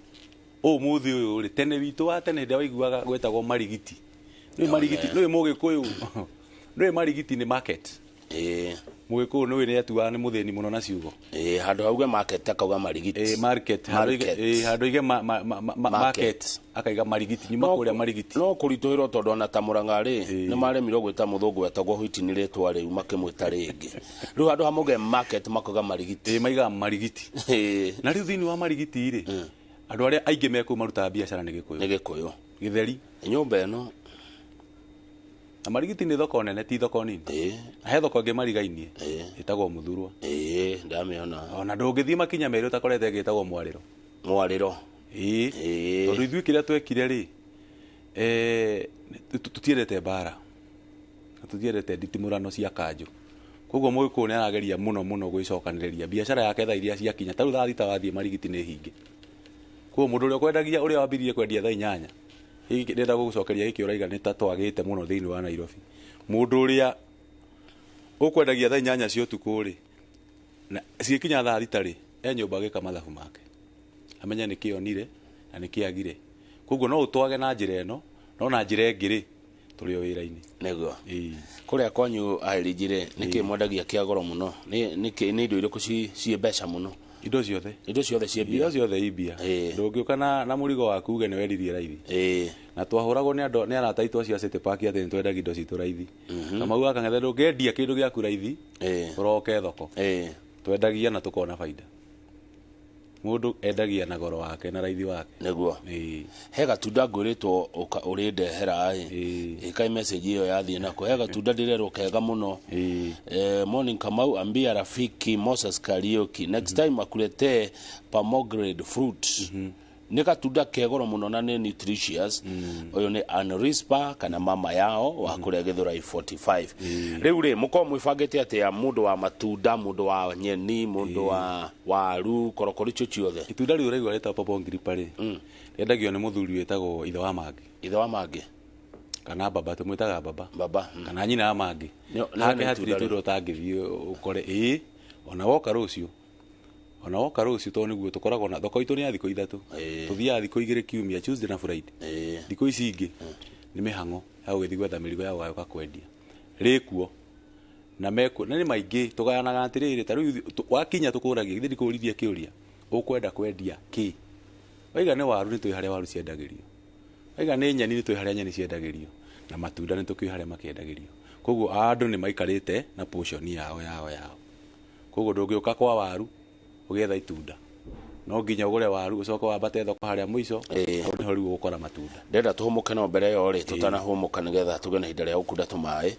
Ũmũthĩ ũyũ rĩ, tene witũ wa tene hĩndĩ ĩrĩa waiguaga gwetagwo marigiti, nĩ marigiti, nĩ mũgĩkũyũ, nĩ marigiti, nĩ market. Mũgĩkũyũ nĩ nĩ atuaga nĩ mũthĩni mũno na ciugo. Ĩĩ, handũ hauge market akauga marigiti. Ĩĩ, market handũ Market. Ĩĩ, handũ aige Market. market akaiga marigiti nyuma kũrĩa marigiti. No kũritũhĩrwo tondũ ona ta Mũrang'a rĩ, nĩ maremirwo gwĩta mũthũngũ wetagwo Whitney rĩtwa rĩu, makĩmwĩta rĩngĩ. Rĩu handũ ha mauge market makauga marigiti. Ĩĩ, maigaga marigiti. Na rĩu thĩinĩ wa marigiti rĩ, andũ arĩa aingĩ mekũu marutaga biacara nĩ gĩkũyũ. Nĩ gĩkũyũ. Gĩtheri. Nyũmba ĩno. Na marigiti nĩ thoko nene, ti thoko nini. Na he thoko ĩngĩ marigainie ĩtagwo Mũthurwa. Ĩĩ, ndamĩona. Ona ndũngĩthiĩ makinya merĩ ũtakorete ĩngĩ ĩtagwo Mwarĩro. Mwarĩro. Ĩĩ. Tondũ ithuĩ kĩrĩa twekire rĩ, tũtiendete mbara na tũtiendete nditimũrano cia kanjũ. Koguo mũgĩkũyũ nĩ arageria mũno mũno gwĩcokanĩrĩria biacara yake thaa iria ciakinya. Ta rĩu thaa 6 wathiĩ marigiti nĩ hinge. Koguo mũndũ ũrĩa ũkwendagia, ũrĩa wambirie kwendia thaa 8, gĩkĩ ndĩrenda gũgũcokeria gĩkĩ ũraiga nĩ ta twagĩte mũno thĩinĩ wa Nairobi. Mũndũ ũrĩa ũkwendagia thaa 8 cia ũtukũ rĩ, na cigĩkinya thaa 6 rĩ, e nyũmba agĩka mathabu make, amenye nĩ kĩonire na nĩ kĩagire. Koguo no ũtwage na njĩra ĩno, no na njĩra ĩngĩ rĩ, tũrĩ o wĩra-inĩ. Nĩguo. Ĩĩ. Kũrĩa kwanyu Ahĩrĩnji rĩ, nĩkĩ mwendagia kĩa goro mũno? Nĩ indo irĩkũ ciĩ mbeca mũno? Indo ciothe. Indo ciothe ciĩ mbia. Indo ciothe i mbia. Ndũngĩũka na mũrigo waku uge nĩ wendirie raithi. Na twahũragwo nĩ andũ, nĩ arata aitũ acio a City Park atĩ nĩ twendagia indo citũ raithi. Kamau wa Kang'ethe, ndũngĩendia kĩndũ gĩaku raithi ũroke thoko. Twendagia na tũkona baida. Mũndũ endagia na goro wake na raithi wake. Nĩguo. Ĩĩ. He gatunda ngwĩrĩtwo ũka ũrĩndehera ĩ. Ĩkai message ĩyo yathiĩ nako. He gatunda ndĩrerwo kega mũno. Morning Kamau, ambia rafiki Moses Kariuki next time akuletee pomegranate fruit. Nĩ gatunda kegoro mũno na nĩ nutritious. Ũyũ nĩ Anrispa kana mama yao wa kũrĩa Gĩthũrai 45. Rĩu rĩ, mũkorwo mwĩbangĩte atĩa? Mũndũ wa matunda, mũndũ wa nyeni, mũndũ wa waru, korokoro, icio ciothe? Itunda rĩu ũraigua rĩtagwo pomegranate rĩ, rĩendagio nĩ mũthuri wĩtagwo ithe wa Mangĩ. Ithe wa Mangĩ. Kana baba, tũmwĩtaga baba. Baba. Kana nyina wa Mangĩ. Nĩ Hake itunda hatirĩ rĩu. itunda ũtangĩthiĩ ũkore. Ĩĩ, ona woka rũciũ, ona woka rũciũ, tondũ nĩguo tũkoragwo na thoko itũ nĩ ya thikũ 3. Tũthiaga thikũ 2 kiumia, Tuesday na Friday. Thikũ ici ingĩ nĩ mĩhang'o ya gũgĩthiĩ gwetha mĩrigo ya gũgagĩũka kwendia. Rĩkuo na mekuo na nĩ maingĩ. Tũgayanaga atĩrĩrĩ, ta rĩu wakinya tũkũragia, githĩ ndikũririe kĩũria, ũkwenda kwendia kĩ? Waiga nĩ waru, nĩ tũĩ harĩa waru ciendagĩrio. Waiga nĩ nyeni, nĩ tũĩ harĩa nyeni ciendagĩrio, na matunda nĩ tũkĩũĩ harĩa makĩendagĩrio. Koguo andũ nĩ maikarĩte na portion yao yao yao. Koguo ndũngĩũka kwa waru ũgĩetha itunda, no nginya ũgũre waru ũcoke wambate thoko harĩa mũico. Hau nĩho rĩu ũgũkora matunda. Ndĩrenda tũhũmũke, no mbere ĩyo rĩ, tũtanahũmũka, nĩgetha tũgĩe na ihinda rĩa gũkunda tũmaĩ,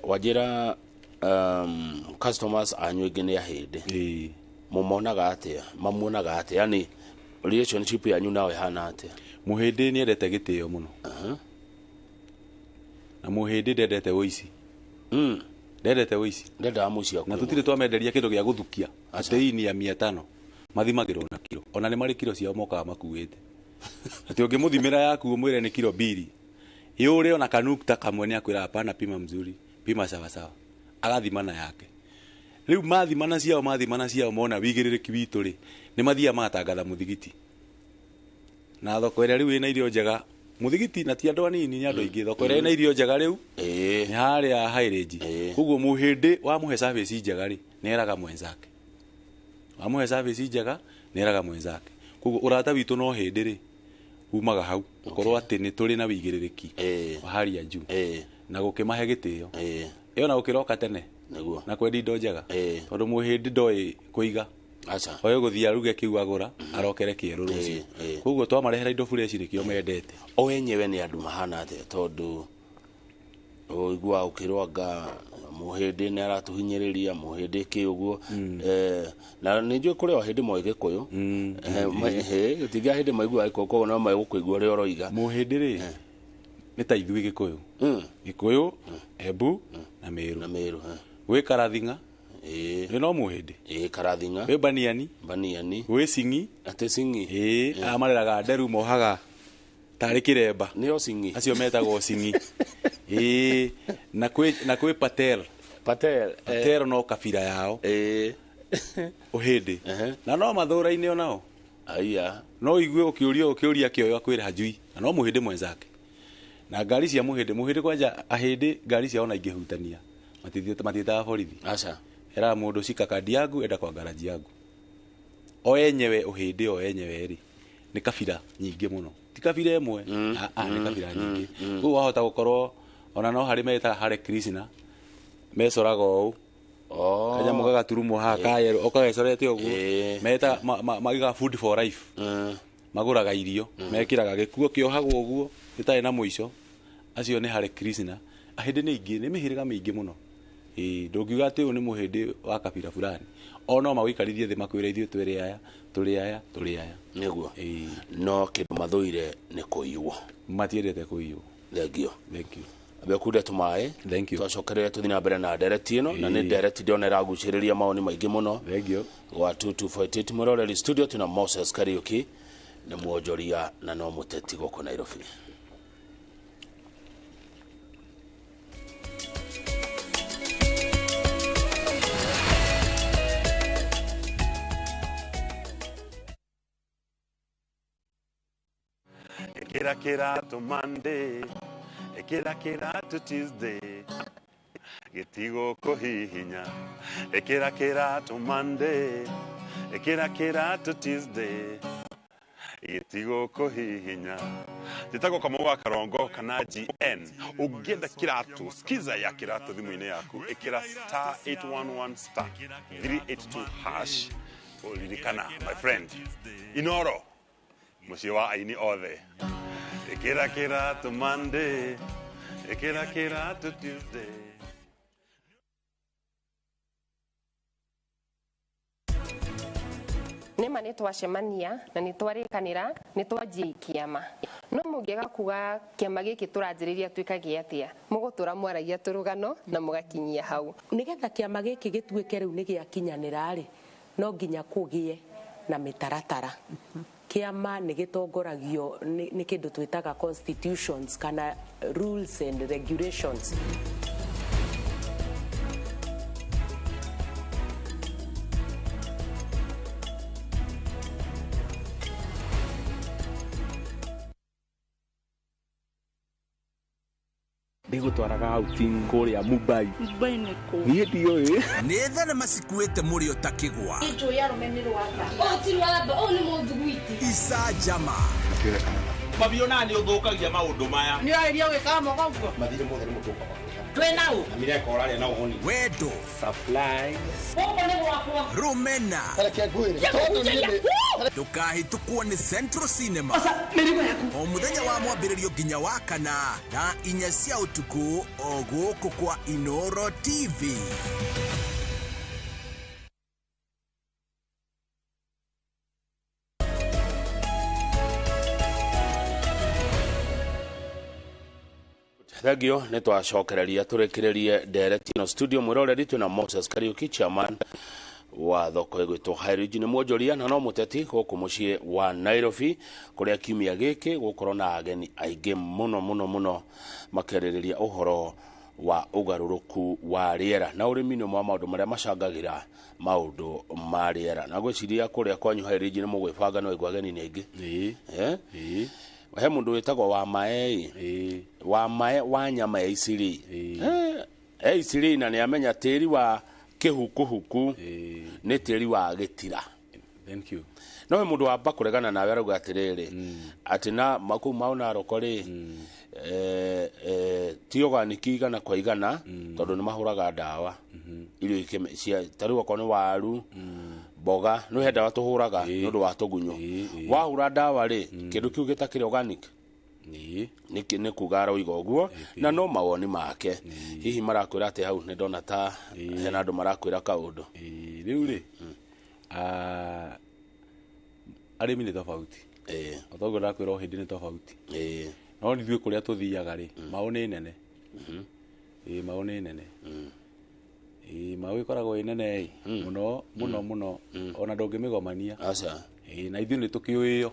wanjĩra customers anyu aingĩ nĩ ahĩndĩ. Mũmonaga atĩa? Mamuonaga atĩa? Yani relationship yanyu nao ĩhana atĩa? Mũhĩndĩ nĩ endete gĩtĩo mũno. Na mũhĩndĩ ndendete ũici. Ndendete ũici. Ndendaga mũici. Na akuwe. tũtirĩ twamenderia kĩndũ gĩa gũthukia atĩ hii ni ya 500. Mathimagĩrwo na kiro. Ona nĩ marĩ kiro ciao mokaga makuĩte, atĩ ũngĩmũthimĩra yaku ũmwĩre nĩ kiro 2, yũre ona kanukta kamwe, nĩ akwĩra hapana, pima mzuri, pima sawa sawa. Agathima na yake. Rĩu mathimana ciao, mathimana ciao, mona wigĩrĩrĩki witũ rĩ, nĩ mathiaga magatangatha mũthigiti na thoko ĩrĩa rĩu ĩna irio njega mũthigiti. Na ti andũ anini, nĩ andũ aingĩ. Thoko ĩrĩa ĩna irio njega rĩu nĩ harĩa high range. Koguo mũhĩndĩ wamũhe service njega rĩ, nĩ eraga mwenzake. Wamũhe service njega, nĩ eraga mwenzake. Koguo ũrata witũ no hĩndĩ rĩ umaga hau ũkorwo atĩ nĩ tũrĩ na wĩigĩrĩrĩki wa hali ya juu na gũkĩmahe gĩtĩo. Ĩyo na gũkĩroka tene. Nĩguo. Na kwendia indo njega. Ĩĩ. Tondũ mũhĩndĩ ndoĩ kũiga. Aca. Oĩ gũthiĩ aruge kĩu agũra arokere kĩerũ rũciũ. Ĩĩ. Koguo twamarehera indo fresh nĩkĩo mendete. O enyewe nĩ andũ mahana atĩa tondũ ũiguaga ũkĩrwo anga mũhĩndĩ nĩ aratũhinyĩrĩria mũhĩndĩ kĩ ũguo. Na nĩ njũĩ kũrĩ o hĩndĩ moĩ gĩkũyũ. Gũtingĩa hĩndĩ maiguaga gĩkũyũ koguo no megũkũigua ũrĩa ũroiga. Mũhĩndĩ rĩ nĩ ta ithuĩ gĩkũyũ. Gĩkũyũ, Embu na Meru. Na Meru. Gwĩ Karathing'a. Ĩĩ. Nĩ no mũhĩndĩ. Ĩĩ, Karathing'a. Gwĩ Baniani. Baniani. Gwĩ Sing'i. Atĩ Sing'i. Ĩĩ, aya mareraga nderu mohaga tarĩ kĩremba. Nĩo Sing'i. Acio metagwo Sing'i. Ĩĩ, na kwĩ Patel. Patel. Patel no kabira yao. Ĩĩ. Ũhĩndĩ. Na no mathũra-inĩ onao. Aya. No igue ũkĩũria kĩoyo akwĩra hajui. Na no mũhĩndĩ mwenzake. Na ngari cia mũhĩndĩ, mũhĩndĩ kwanja ahĩndĩ ngari ciao ona ingĩhutania. Matiĩtaga borithi. Aca. Era mũndũ cika kandi yangu enda kwa garaji yangu. O enyewe ũhĩndĩ o enyewe rĩ nĩ kabira nyingĩ mũno. Ti kabira ĩmwe. Nĩ kabira nyingĩ. Koguo wahota gũkorwo ona no harĩ metaga Hare Krishna mecoraga ũũ. Kanyamũ gagaturumwo haha ka yellow ũkagecorete ũguo. Metaga magiga food for life. Magũraga irio, mekĩraga gĩkuo kĩohagwo ũguo gĩtarĩ na mũico. Acio nĩ Hare Krishna. Ahĩndĩ nĩ aingĩ, nĩ mĩhĩrĩga mĩingĩ mũno. Ĩĩ, ndũngiuga atĩ ũyũ nĩ mũhĩndĩ wa kabira fulani. O no magũikarithie thĩ makwĩre ithuĩ twĩrĩ aya, tũrĩ aya, tũrĩ aya. Nĩguo. Ĩĩ. No kĩndũ mathũire nĩ kũiywo. Matiendete kũiywo. Thank you. Thank you. Ambe kunde tũmaĩ. Thank you. Twacokerere tũthiĩ na mbere na ndereti ĩno na nĩ ndereti ndĩrona ĩragucĩrĩria mawoni maingĩ mũno. Thank you. Gwa 2248 mwĩroreri studio tuna Moses Kariuki nĩ mwonjoria na no mũteti gũkũ Nairobi. Kira kira to Monday, kira kira to Tuesday, gitigo kuhihinya. Kira kira to Monday, kira kira to Tuesday, gitigo kuhihinya. Njĩtagwo Kamau wa Karongo kana GN. Ũngĩenda kĩratũ, skiza ya kĩratũ thimũ-inĩ yaku, ĩkĩra star 811 star 382 hash. Ũririkana, my friend, Inoro mũciĩ wa aini othe. Ĩkĩra kĩratũ Monday, ĩkĩra kĩratũ Tuesday. Nĩma nĩ twacemania na nĩ twarĩkanĩra nĩ twanjia kĩama. No mũngĩaga kuga kĩama gĩkĩ tũranjĩrĩria twĩkage atĩa, mũgũtũra mwaragia tũrũgano na mũgakinyia hau. Nĩgetha kĩama gĩkĩ gĩtuĩke rĩu nĩ gĩakinyanĩra rĩ, no nginya kũgĩe na mĩtaratara. Kĩama nĩ gĩtongoragio nĩ kĩndũ twĩtaga constitutions kana rules and regulations. Ndigũtwaraga outing kũrĩa Mumbai. Mumbai nĩ kũ? Niĩ ndiũĩ. Nĩ thenema cikuĩte mũrĩo ta kĩgwa. Njũĩ arũme nĩ rwamba. Ũyũ ti rwamba, ũyũ nĩ mũthuguiti. Icanjama. Mabiona nĩ ũthũkagia maũndũ maya. Nĩ ũrarĩria gwĩkaga moko ũguo? Mathirĩ mothe nĩ mũtũka makũrĩha. Twĩ na ũ? Na mireka ũrarĩa na ũhũni. Wendo. Supplies. Gũkũ nĩ gwakwa. Rũmena. Reke ngwĩre. Tondũ niĩ nĩ Ndũkahĩtũkwo nĩ Central Cinema. Oca, mĩrigo yaku. O mũthenya wa mwambĩrĩrio nginya wa kana thaa 4 cia ũtukũ o gũkũ kwa Inoro TV. Thengio nĩ twacokereria tũrĩkĩrĩrie ndereti ĩno studio mwĩroreri twĩna Moses Kariuki chairman wa thoko ĩgwĩtwo High nĩ mwonjoria na no mũteti gũkũ mũciĩ wa Nairobi kũrĩa kiumia gĩkĩ gũkorwo na ageni aingĩ mũno mũno mũno makĩarĩrĩria ũhoro wa ũgarũrũku wa rĩera na ũrĩmi nĩ ũmwe wa maũndũ marĩa macangagĩra maũndũ ma rĩera na ngwĩciria kũrĩa kwanyu High nĩ mũgwĩbanga no ĩgwa ageni nĩ aingĩ. Ĩĩ. He mũndũ wĩtagwo wa mae wa mae wa nyama ya iciri iciri na nĩ amenya tĩri wa kĩhukuhuku nĩ tĩri wa gĩtira. Thank you. No he mũndũ wamba kũregana nawe arauga atĩrĩrĩ atĩ na kũu mau Naroko rĩ ti organic igana kwa igana tondũ nĩ mahũraga ndawa. Irio cia ta rĩu okorwo nĩ waru, mboga, nĩ he ndawa tũhũraga nĩ ũndũ wa tũgunyũ. Wahũra ndawa rĩ, kĩndũ kĩu gĩtakĩrĩ organic. Nĩ kuga aroiga ũguo na no mawoni make. Hihi marakwĩra atĩ hau nĩ ndona ta hena andũ marakwĩra kaũndũ. Rĩu rĩ, arĩmi nĩ tofauti. O toguo ndakwĩra o hĩndĩ nĩ tofauti. No ithuĩ kũrĩa tũthiaga rĩ, maũ nĩ nene. Maũ nĩ nene. Maũ ĩkoragwo ĩ nene ĩ mũno mũno mũno, ona ndũngĩmĩgomania. Aca. Na ithuĩ nĩ tũkĩũĩo.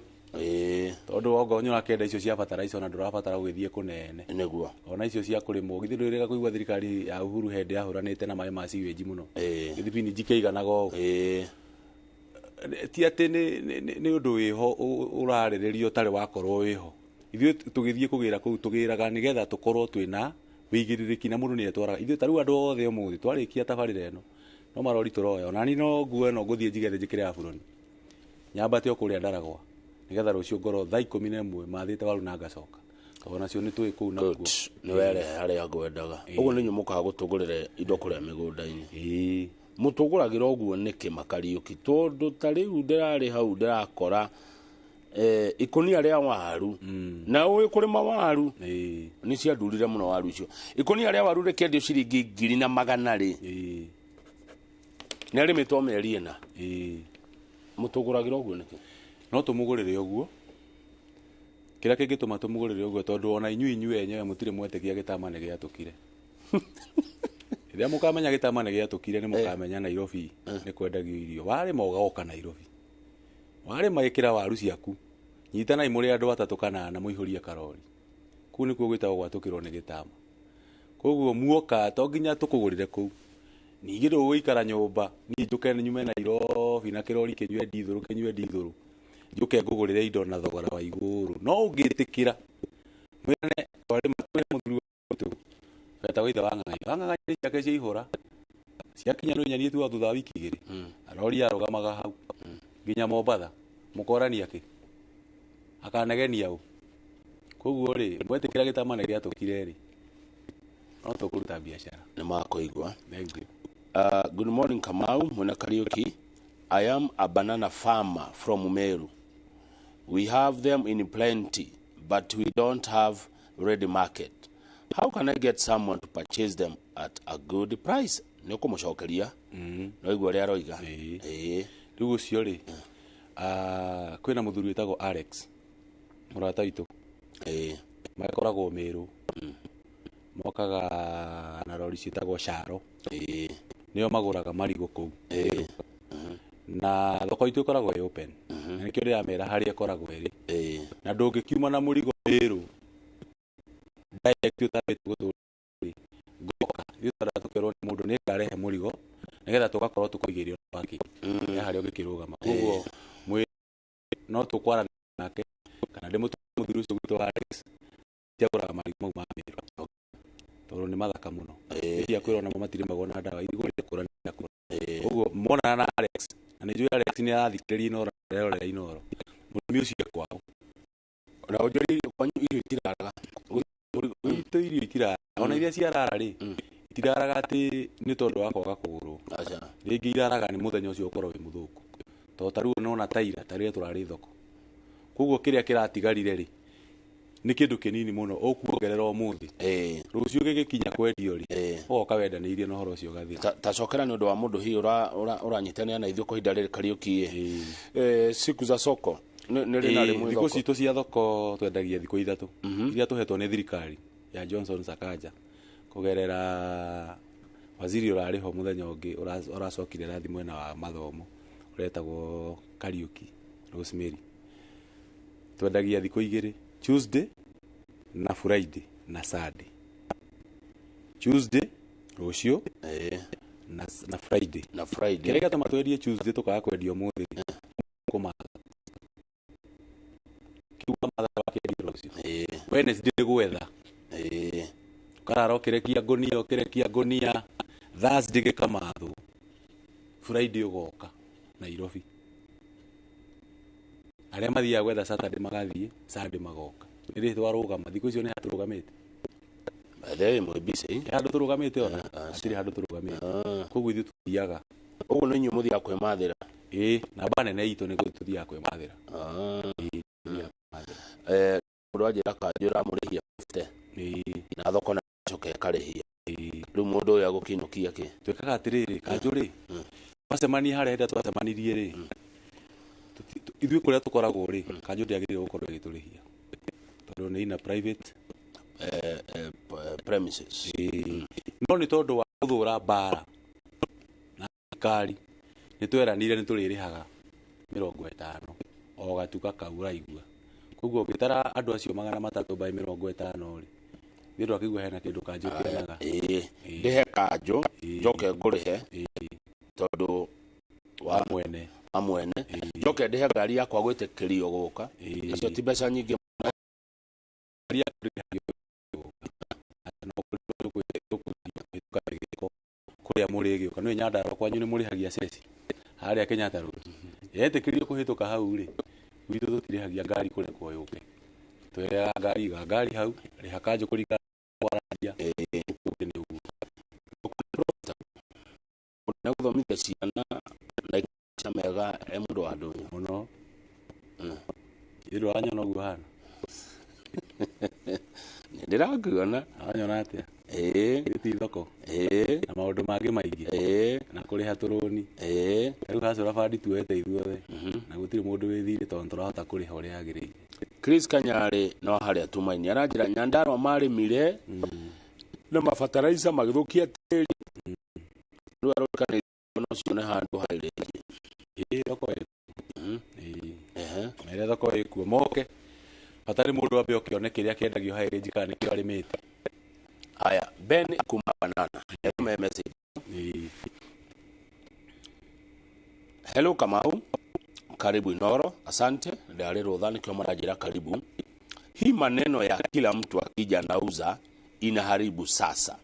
Tondũ okorwo nĩ ũrakĩenda icio cia bataraitha ona ndũrabatara gũgĩthiĩ kũnene. Nĩguo. Ona icio cia kũrĩmwo, githĩ ndwĩrĩga kũigua thirikari ya Uhuru hĩndĩ yahũranĩte na maĩ ma sewage mũno. Githibinji kĩiganaga ũũ. Ti atĩ nĩ ũndũ wĩho ũrarĩrĩrio ũtarĩ wakorwo wĩho. Ithuĩ tũgĩthiĩ kũgĩra kũu tũgĩraga nĩgetha tũkorwo twĩna wĩigĩrĩrĩki na mũndũ nĩetwaraga. Ithuĩ ta rĩu andũ othe ũmũthĩ twarĩkia tabarĩra ĩno no marori tũroya. Ona niĩ no nguo ĩno ngũthiĩ njigethe njĩkĩre aburoni. Nyambate o kũrĩa Ndaragwa nĩgetha rũciũ ngorwo thaa 11 mathĩte waru na ngacoka. Tondũ nacio nĩ tũĩ kũu nakuo. Nĩ werehe harĩa ngwendaga. Ũguo nĩ inyuĩ mũkaga gũtũgũrĩra indo kũrĩa mĩgũnda-inĩ. Mũtũgũragĩra ũguo nĩkĩ Makariũki? Tondũ ta rĩu ndĩrarĩ hau ndĩrakora ikũnia rĩa waru, na ũĩ kũrĩma waru nĩ ciandurire mũno waru icio. Ikũnia rĩa waru rĩkĩendio ciringi 1,100 rĩ, nĩ arĩmĩtwo mĩeri 4. Mũtũgũragĩra ũguo nĩkĩ? No tũmũgũrĩre ũguo. Kĩrĩa kĩngĩtũma tũmũgũrĩre ũguo tondũ ona inyuĩ enyewe mũtirĩ mwetĩkia gĩtama nĩ gĩatũkire. Rĩrĩa mũkamenya gĩtama nĩ gĩatũkire nĩ mũkamenya Nairobi nĩ kwendagio irio. Warĩma ũgoka Nairobi. Warĩma ĩkĩra waru ciaku. Nyitanai mũrĩ andũ 3 kana 4 mũihũrie karori. Kũu nĩkuo gwĩtagwo gwatũkĩrwo nĩ gĩtama. Koguo muoka to nginya tũkũgũrĩre kũu. Ningĩ ndũgũikara nyũmba, niĩ njũke nyume Nairobi na kĩrori kĩnyue ndithũrũ kĩnyue ndithũrũ. Njũke ngũgũrĩre indo na thogora wa igũrũ. No ũngĩtĩkĩra mwĩrane twarĩma twĩ mũthuri witũ wetagwo ithe wa Ng'ang'a. Wa Ng'ang'a nĩ ciake ciaihũra. Ciakinya nĩ nyanie tu thutha wa wiki 2. Rori yarũgamaga hau nginya Mombatha. Mũkorania kĩ? Akanegenia ũ? Koguo rĩ, mwetĩkĩra gĩtama nĩ gĩatũkire rĩ, no tũkũruta biacara. Nĩ makũigua. Thank you. Good morning Kamau, Mwena Kariuki. I am a banana farmer from Meru. We have them in plenty, but we don't have ready market. How can I get someone to purchase them at a good price? Nĩ ũkũmũcokeria. No igua ũrĩa aroiga. Rĩu ũcio rĩ, kwĩna mũthuri wĩtagwo Alex, mũrata witũ. Makoragwo Meru. Mokaga na rori ciĩtagwo Caro. Nĩo magũraga marigũ kũu. Na thoko itũ ĩkoragwo ĩ open. Na nĩkĩo ndĩramera harĩa ĩkoragwo ĩrĩ. Na ndũngĩkiuma na mũrigo Meru direct ũtambĩte gũtũrĩ ngoka. Ithuĩ twendaga tũkerwo nĩ mũndũ nĩ ngarehe mũrigo nĩgetha tũgakorwo tũkũigĩrĩra wake ya harĩa ũngĩkĩrũgama. Koguo no tũkwaranĩria nake kana ndĩmũtũme mũthuri ũcio gwitũ Alex agũraga marigũ mau ma Meru tondũ nĩ mathaka mũno. Nĩ kwĩrwo namo matirĩmagwo na ndawa, irigũ rĩakũra nĩ rĩakũra. Koguo monana na Alex, na nĩ njũĩ Alex nĩ arathikĩrĩria Inooro, arerorera Inooro. Mũrĩmi ũcio e kwao. Na ũnjũrie kwanyu irio itiraraga. Gwitũ irio itiraraga. Ona iria ciarara rĩ, itiraraga atĩ nĩ tondũ wa kwaga kũgũrwo. Rĩngĩ iraraga nĩ mũthenya ũcio ũkorwo wĩ mũthũku. Tondũ ta rĩu nona ta ira, ta rĩrĩa tũrarĩ thoko. Koguo kĩrĩa kĩratigarire rĩ, nĩ kĩndũ kĩnini mũno ũkuongerera ũmũthĩ. Rũciũ gĩgĩkinya kwendio rĩ, ũgoka wendanĩirie na ũhoro ũcio ũgathira. Ta cokera nĩ ũndũ wa mũndũ hihi ũranyitanĩra na ithuĩ kwa ihinda rĩrĩ Kariũki. Siku za soko nĩ rĩ na rĩ mwĩ Thikũ thoko? citũ cia thoko twendagia thikũ 3 iria tũhetwo nĩ thirikari ya Johnson Sakaja kũgerera waziri ũrarĩ ho mũthenya ũngĩ ũracokire rathi mwena wa mathomo ũretagwo Kariũki Rosemary. Twendagia thikũ 2, Tuesday na Friday na Sunday. Tuesday rũciũ na Friday. Na Friday. Kĩrĩa gĩatũma twendie Tuesday tũkaga kwendia ũmũthĩ kũmatha. Kiuga matha wakĩendia rũciũ. Wednesday nĩ gwetha. Ũkarara ũkĩrekia ngũnia, ũkĩrekia ngũnia. Thursday gĩkamathwo. Friday ũgoka Nairobi. Arĩa mathiaga gwetha Saturday magathiĩ, Sunday magoka. Nĩ rĩ twarũgama, thikũ icio nĩ hatũrũgamĩte. By the way, mwĩ busy. Nĩ handũ tũrũgamĩte ona. Hatirĩ handũ tũrũgamĩte. Koguo ithuĩ tũthiaga. Ũguo nĩ inyuĩ mũthiaga kwĩmathĩra? Ĩĩ, namba nene itũ nĩ tũthiaga kwĩmathĩra. Mũndũ anjĩra kanjũ ĩramũrĩhia 50 na thoko na ĩcoke ĩkarĩhia. Rĩu mũndũ ũyũ agũkĩinũkia kĩ? Twĩkaga atĩrĩrĩ, kanjũ rĩ, twacemania harĩa hĩndĩ ĩrĩa twacemanirie rĩ, ithuĩ kũrĩa tũkoragwo rĩ, kanjũ ndĩagĩrĩirwo gũkorwo ĩgĩtũrĩhia tondũ nĩ ina private premises. No nĩ tondũ wa gũthũra mbara na thirikari nĩ tweranire nĩ tũrĩrĩhaga 50 o gatuka kau ũraigua. Koguo ũngĩtara andũ acio 300 by 50 rĩ, nĩ ndwakĩigua hena kĩndũ kanjũ kĩonaga. Ndĩhe kanjũ njoke ngũrĩhe tondũ wa mwene njoke ndĩhe ngari yakwa gwĩtĩkĩrio gũka. Icio ti mbeca nyingĩ. Kũrĩa mũrĩgĩũka nĩ Nyandarũa kwanyu nĩ mũrĩhagia ceci harĩa Kenyatta Road. Yetĩkĩrio kũhĩtũka hau rĩ, gwitũ tũtirĩhagia ngari kũrekwo yũke. Twĩraga ngari iga ngari hau, rĩha kanjũ kũringana na kwaranĩria. Ũguo nĩ ũguo. Na gũthomithia ciana na maica mega e mũndũ wa ndũnyũ mũno. Ĩ ndũranyona ũguo hana? Nĩ ndĩrakuona. Ũranyona atĩa? Ĩĩ. Ti thoko. Ĩĩ. Na maũndũ mangĩ maingĩ. Ĩĩ. Na kũrĩha tũrũni. Ĩĩ. Rĩu hacũra bandi tuoete ithuothe. Na gũtirĩ mũndũ wĩ thirĩ tondũ tũrahota kũrĩha ũrĩa yagĩrĩire. Chris Kanyarĩ no harĩa Tumaini aranjĩra Nyandarua marĩmire na mabataraica magĩthũkia tĩri. Rĩu arorikana no cione handũ hairĩnji. Ĩĩ thoko ĩkuo. Ĩĩ. Na ĩrĩa thoko ĩkuo moke. Bata nĩ mũndũ ambe oke one kĩrĩa kĩendagio high range kana nĩkĩo arĩmĩte. Haya, Ben kuma banana. Eme message. Hello Kamau. Karibu Inoro. Asante. Ndari rũtha nĩkĩo maranjĩra karibu. Hii maneno ya kila mtu akija nauza inaharibu sasa.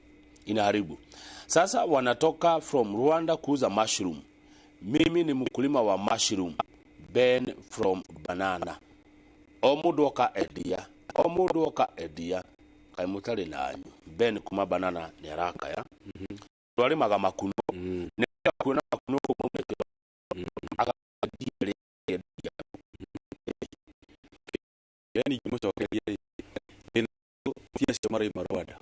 Inaharibu. Sasa wanatoka from Rwanda kuuza mushroom. Mimi ni mkulima wa mushroom. Ben from Banana. O mũndũ oka endia. O mũndũ oka endia. Kaĩ mũtarĩ nanyu. Ben kuma Banana nĩ arakaya. Andũ arĩmaga makuno. Nĩ kuona makuno kũu maumĩte. Agaendia rĩendia. Ben ingĩmũcokeria rĩ, thĩna ti acio marauma Rwanda.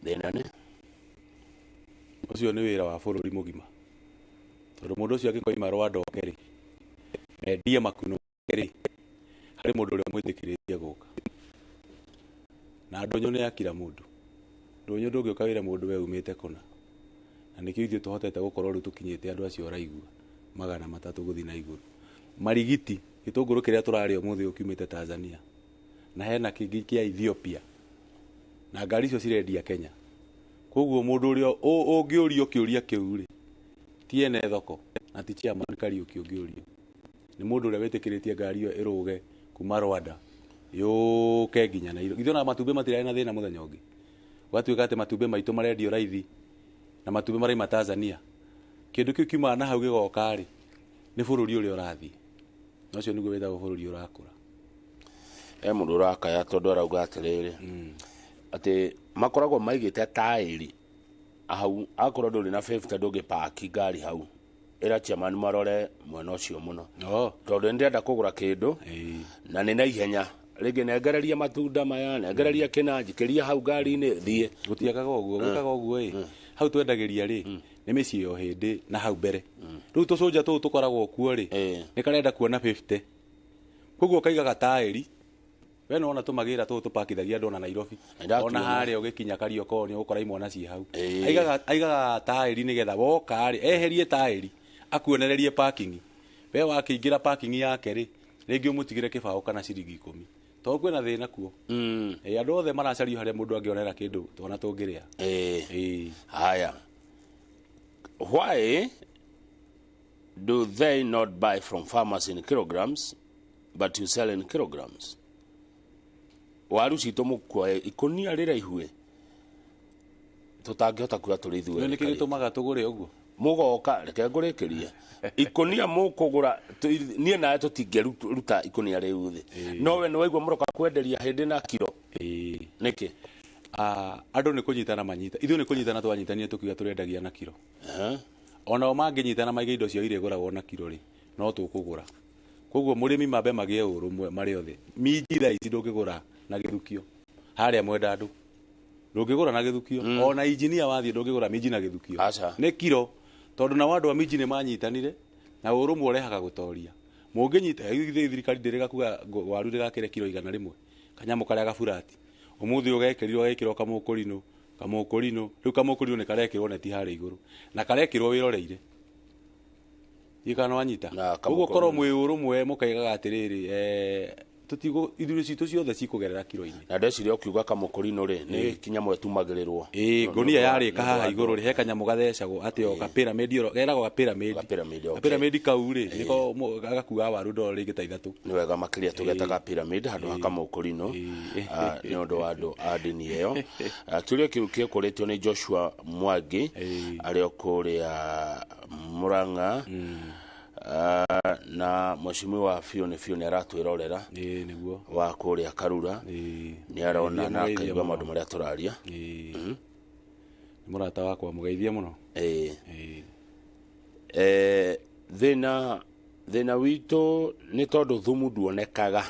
Thĩna nĩ? Ũcio nĩ wĩra wa bũrũri mũgima. Tondũ mũndũ ũcio angĩkoima Rwanda oke rĩ, endie makuno rĩ, harĩ mũndũ ũrĩa ũmwĩtĩkĩrĩtie gũka. Na ndũnyũ nĩ ya kila mũndũ. Ndũnyũ ndũngĩũka wĩre mũndũ we umĩte kũna. Na nĩkĩo ithuĩ tũhotete gũkorwo rĩu tũkinyĩte andũ acio ũraigua 300 gũthiĩ na igũrũ. Marigiti, gĩtũngũrũ kĩrĩa tũrarĩa ũmũthĩ ũkiumĩte Tanzania. Na hena kĩngĩ kĩa Ethiopia. Na ngari icio cirendia Kenya. Koguo mũndũ ũrĩa ũngĩũrio kĩũria kĩu rĩ, ti ene thoko na ti chairman Kariũki ũngĩũrio. Nĩ mũndũ ũrĩa wĩtĩkĩrĩtie ngari ĩyo ĩrũge kuma Rwanda yũke nginya Nairobi. Ithuĩ ona matumbĩ matirarĩ na thĩna mũthenya ũngĩ. Gwatuĩka atĩ matumbĩ maitũ marendio raithi na matumbĩ maraima Tanzania. Kĩndũ kĩu kiumaga na hau gĩgoka rĩ, nĩ bũrũri ũrĩa ũrathiĩ. Na ũcio nĩguo wĩtagwo bũrũri ũrakũra. He mũndũ ũrakaya tondũ arauga atĩrĩrĩ, atĩ makoragwo maigĩte taĩri hau, akorwo ndũrĩ na 50 ndũngĩpaki ngari hau. Ĩra chairman marore mwena ũcio mũno. Tondũ nĩndĩrenda kũgũra kĩndũ na nĩ na ihenya. Rĩngĩ nengereria matunda maya, nengereria kĩna, njikĩria hau ngari-inĩ thiĩ. Gũtiakaga ũguo, gwĩkaga ũguo ĩ. Hau twendagĩria rĩ, nĩ mĩciĩ ya ũhĩndĩ na hau mbere. Rĩu tũcũnja tũu tũkoragwo kuo rĩ, nĩ karenda kuona 50. Koguo kaigaga taĩri. We nĩwona tũmagĩra tũũ tũpakithagia andũ ona Nairobi. Ona harĩa ũgĩkinya Kariokor nĩ ũgũkora imwana ciĩ hau. Aigaga taĩri nĩgetha woka rĩ, eherie taĩri, akuonererie parking. We wakĩingĩra parking yake rĩ, rĩngĩ ũmũtigĩre kĩbaũ kana ciringi 10. Tondũ kwĩna thĩna kuo. Andũ othe maracario harĩa mũndũ angĩonera kĩndũ twana tũngĩrĩa. Haya. Why do they not buy from farmers in kilograms but you sell in kilograms? Waru citũ mũkuoe ikũnia rĩraihu tũtangĩhota kuoya tũrĩ ithuĩ. Nĩ kĩĩ gĩtũmaga tũgũre ũguo? Mũgoka, reke ngũrĩkĩrie. Ikũnia mũkũgũra, niĩ nawe tũtingĩruta ikũnia rĩu thĩ. No we nĩ waigua mũroka kwenderia hĩndĩ na kiro. Nĩkĩ? Andũ nĩ kũnyitana manyita, ithuĩ nĩ kũnyitana twanyitanire tũkiuga tũrendagia na kiro. Onao mangĩnyitana maige indo ciao irĩgũragwo na kiro rĩ, no tũkũgũra. Koguo mũrĩmi mambe magĩe ũrũmwe marĩ othe. Minji thaa ici ndũngĩgũra na gĩthukio harĩa Mwendandũ, ndũngĩgũra na gĩthukio. Ona injinia wathiĩ ndũngĩgũra minji na gĩthukio. Aca. Nĩ kiro, tondũ nao andũ a minji nĩ manyitanire na ũrũmwe ũrehaga gũtoria. Mũngĩnyita ithuĩ thirikari ndĩrĩga kuga waru ndĩgakĩre kiro 100, kanyamũ karĩa gaburati ũmũthĩ ũgekĩrirwo gagĩkĩrwo kamũkũrinũ kamũkũrinũ, rĩu kamũkũrinũ nĩ karekĩrwo neti harĩa igũrũ na karekĩrwo wĩroreire gĩkana wanyita. Na Koguo kamũkũrinũ. Korwo mwĩ ũrũmwe mũkaigaga atĩrĩrĩ, tũtigũ ithuĩ citũ ciothe cikũgerera kiro-inĩ. Na ndeciria ũkiuga kamũkũrinũ rĩ, nĩ kinyamũ ĩtumagĩrĩrwo. Ĩĩ, ngũnia yarĩka haha igũrũ rĩ, he kanyamũ gathecagwo atĩ o kapyramid oro geragwo gapyramid. Gapyramid, okay. Gapyramid kau rĩ, nĩko gagakuaga waru ndoro rĩngĩ ta 3. Nĩ wega makĩria tũgetaga pyramid handũ ha kamũkũrinũ, nĩ ũndũ wa andũ a ndini ĩyo. Kĩũria kĩu gĩkũrĩtio nĩ Joshua Mwangi arĩ o kũrĩa Murang'a. Na mheshimiwa biũ nĩ biũ nĩ aratwĩrorera. Ĩĩ, nĩguo. Wa kũrĩa Karura. Ĩĩ. Nĩ arona na Mũgeithie akaigua mũno. maũndũ marĩa tũraria. Ĩĩ. Nĩ mũrata wakwa, mũgeithie mũno. Ĩĩ. Ĩĩ. Thĩna witũ nĩ tondũ thumu nduonekaga,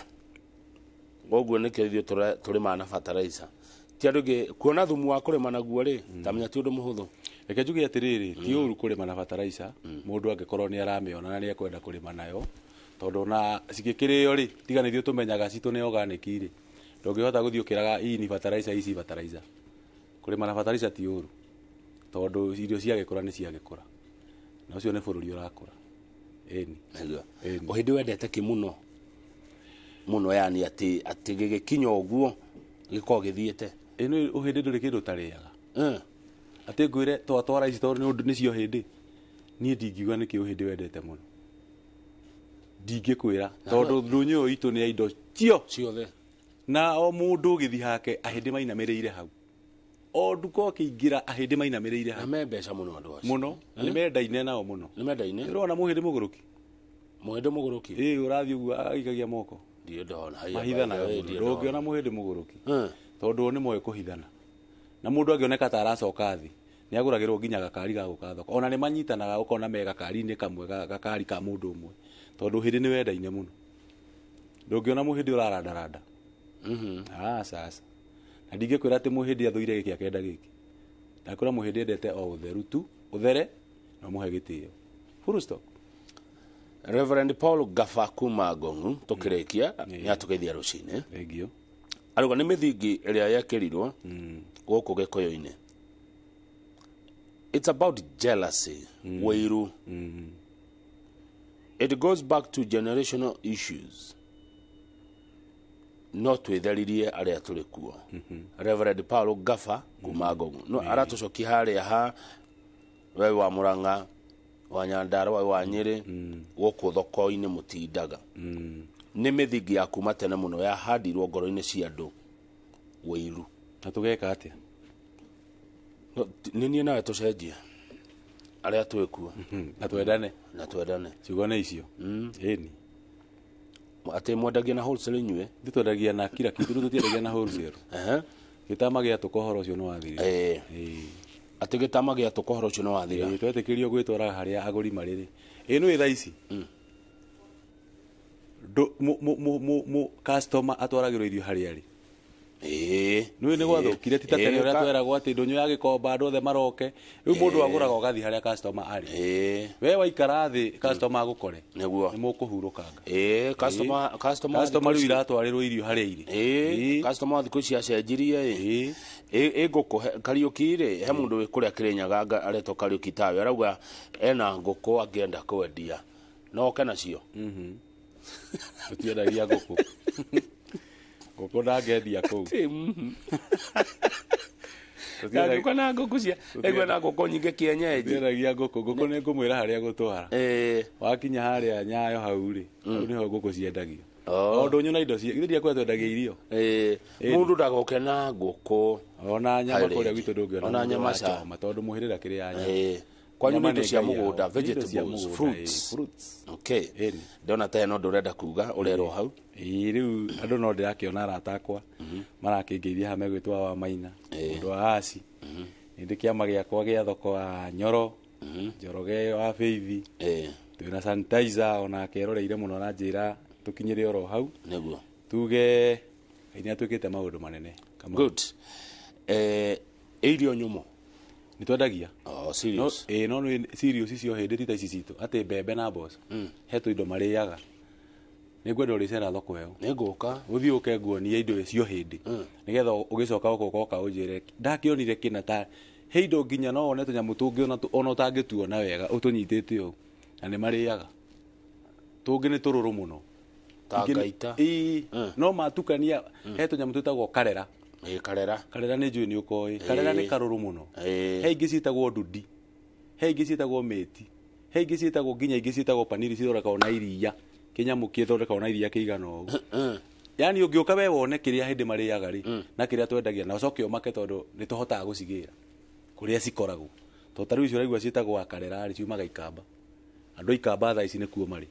koguo nĩkĩo ithuĩ tũrĩmaga na fertilizer. Ti andũ aingĩ kuona thumu wa kũrĩma naguo rĩ, tamenya ti ũndũ mũhũthũ. Reke njuge atĩrĩrĩ, ti ũru kũrĩma na fertilizer mũndũ angĩkorwo nĩ aramĩona na nĩ ekwenda kũrĩma nayo, tondũ ona cigĩkĩrĩo rĩ, tiga nĩ ithuĩ tũmenyaga citũ nĩ organic rĩ, ndũngĩhota gũthiĩ ũkĩraga ii ni fertilizer, ici fertilizer. Kũrĩma na fertilizer ti ũru, tondũ irio ciagĩkũra nĩ ciagĩkũra, na ũcio nĩ bũrũri ũrakũra. Ĩni. Nĩguo. Ĩni. Ũhĩndĩ wendete kĩ mũno mũno, yani atĩ gĩgĩkinya ũguo gĩkoragwo gĩthiĩte? Ĩno ũhĩndĩ ndũrĩ kĩndũ ũtarĩaga. Atĩ ngwĩre twatwara ici tondũ nĩcio hĩndĩ, niĩ ndingiuga nĩkĩ ũhĩndĩ wendete mũno, ndingĩkwĩra, tondũ ndũnyũ ĩyo itũ nĩ ya indo cio ciothe, na o mũndũ ũgĩthiĩ hake ahĩndĩ mainamĩrĩire hau, o nduka ũkĩingĩra ahĩndĩ mainamĩrĩire Na hau. me mbeca mũno andũ acio. Mũno, na nĩ mendaine nao mũno. Nĩ mendaine. Ũrona mũhĩndĩ mũgũrũki? Mũhĩndĩ mũgũrũki? Ĩĩ, ũrathiĩ ũguo agĩikagia moko. Ndirĩ ndona. Haiya, Mahithanaga by the way, mũno. ndirĩ ndona. Ndũngĩona mũhĩndĩ mũgũrũki, tondũ o nĩ moĩ kũhithana, na mũndũ angĩoneka ta aracoka thĩ nĩ agũragĩrwo nginya gakari ga gũka thoko. Ona nĩ manyitanaga, ũkona me gakari-inĩ kamwe gakari ka mũndũ ũmwe, tondũ hĩndĩ nĩ wendaine mũno. Ndũngĩona mũhĩndĩ ũrarandaranda. Aca, aca. Na ndingĩkwĩra atĩ mũhĩndĩ athũire gĩkĩ akenda gĩkĩ, ndakwĩra mũhĩndĩ endete o ũtheru tu, ũthere na ũmũhe gĩtĩo, full stop. Reverend Paul Gafa kuma Ngong'u, tũkĩrĩkia, nĩ atũgeithia rũcinĩ. Thank you. Arauga nĩ mĩthingi ĩrĩa yekĩrirwo gũkũ Gĩkũyũ-inĩ. It's about jealousy, wĩiru. It goes back to generational issues. No twĩtheririe arĩa tũrĩ kuo. Reverend Paul Gafa kuma Ngong'u no aratũcokia harĩa ha we wa Murang'a, wa Nyandarua, wa Nyĩrĩ, gũkũ thoko-inĩ mũtindaga. Nĩ mĩthingi ya kuma tene mũno yahandirwo ngoro-inĩ cia andũ, wĩiru. Na tũgeka atĩa? No, nĩ niĩ nawe tũcenjie arĩa twĩ kuo. Na twendane. Na twendane. Ciugo nĩ icio. Ĩni. Atĩ mwendagia na wholesale inyuĩ? Ithuĩ twendagia na kila kitu, rĩu tũtiendagia na wholesale. Gĩtama gĩatũka ũhoro ũcio nĩ wathirire. Atĩ gĩtama gĩatũka ũhoro ũcio nĩ wathira. Ĩĩ, twetĩkĩrio gwĩtwaraga harĩa agũri marĩ rĩ, ĩ nĩ thaa ici customer atwaragĩrwo irio harĩa arĩ. Nĩ nĩ gwathũkire, ti ta tene ũrĩa tweragwo atĩ ndũnyũ ya gĩkomba andũ othe maroke. Rĩu mũndũ agũraga ũgathiĩ harĩa customer arĩ. We waikara thĩ customer agũkore, nĩguo nĩ mũkũhurũkanga. Customer customer Customer rĩu iratwarĩrwo irio harĩa irĩ. Customer thikũ ici acenjirie. Ĩ ngũkũ Kariũki rĩ, he mũndũ wĩ kũrĩa Kĩrĩnyaga aretwo Kariũki tawe, arauga ena ngũkũ angĩenda kwendia no oke nacio. Tũtiendagia ngũkũ, ngũkũ ndangĩendia kũu. Ndangĩũka na ngũkũ cia aigua na ngũkũ nyingĩ kienyeji. Tũtiendagia ngũkũ. Ngũkũ nĩ ngũmwĩra harĩa gũtwara. Wakinya harĩa Nyayo hau rĩ, hau nĩho ngũkũ ciendagio. O ndũnyũ na indo cia ithuĩ ndiakwĩra twendagia irio. Mũndũ ndagoke na ngũkũ. Ona nyama Harĩ kũrĩa gwitũ ndũngĩona Ona mũndũ nyama ca. ũrachoma, tondũ mũhĩrĩga kĩrĩa nyama. Kwanyu nĩ Nyama indo nĩ cia Ngai yao. mũgũnda, Nĩ indo cia vegetables, mũgũnda, fruits. fruits. Okay. Ndona ta hena ũndũ ũrenda kuga ũrerwo hau. Ĩĩ, rĩu andũ no ndĩrakĩona arata akwa. Marakĩngeithia haha megwĩtwo wa Maina, mũndũ wa Aci. Nĩ ndĩ kĩama gĩakwa gĩa thoko wa Nyoro, Njoroge wa Feithi. Twĩna sanitizer onake eroreire mũno na njĩra tũkinyĩre oro hau. Nĩguo. Tuge Ngai nĩ atwĩkĩte maũndũ manene. Kamau. Good. Irio nyũmũ nĩ twendagia. Oh, serious? No, no nĩ serious icio hĩndĩ ti ta ici citũ atĩ mbembe na mboco. He tũindo marĩaga. Nĩ ngwenda ũrĩcera thoko ĩyo. Nĩ ngũka. Ũthiĩ ũke nguonie indo icio hĩndĩ. Nĩgetha ũgĩcoka ũgoka ũka ũnjĩre ndakĩonire kĩna ta he indo nginya no wone tũnyamũ tũngĩ ona ũtangĩtuona wega ũtũnyitĩte ũũ na nĩ marĩaga. Tũngĩ nĩ tũrũrũ mũno. Ta ngaita. Ĩĩ, no matukania he tũnyamũ twĩtagwo karera. Karera. Karera nĩ njũĩ nĩ ũkoĩ. Karera nĩ karũrũ mũno. He ingĩ ciĩtagwo ndudi. He ingĩ ciĩtagwo mĩti. He ingĩ ciĩtagwo nginya ingĩ ciĩtagwo paniri cithondekagwo na iria. Kĩnyamũ kĩthondekagwo na iria kĩigana ũũ. Yaani ũngĩũka we wone kĩrĩa hĩndĩ marĩaga rĩ na kĩrĩa twendagia na ũcoke ũmake tondũ nĩ tũhotaga gũcigĩra kũrĩa cikoragwo. Tondũ ta rĩu icio ũraigua ciĩtagwo akarera rĩ ciumaga Ikamba. Andũ a Ikamba thaa ici nĩkuo marĩ.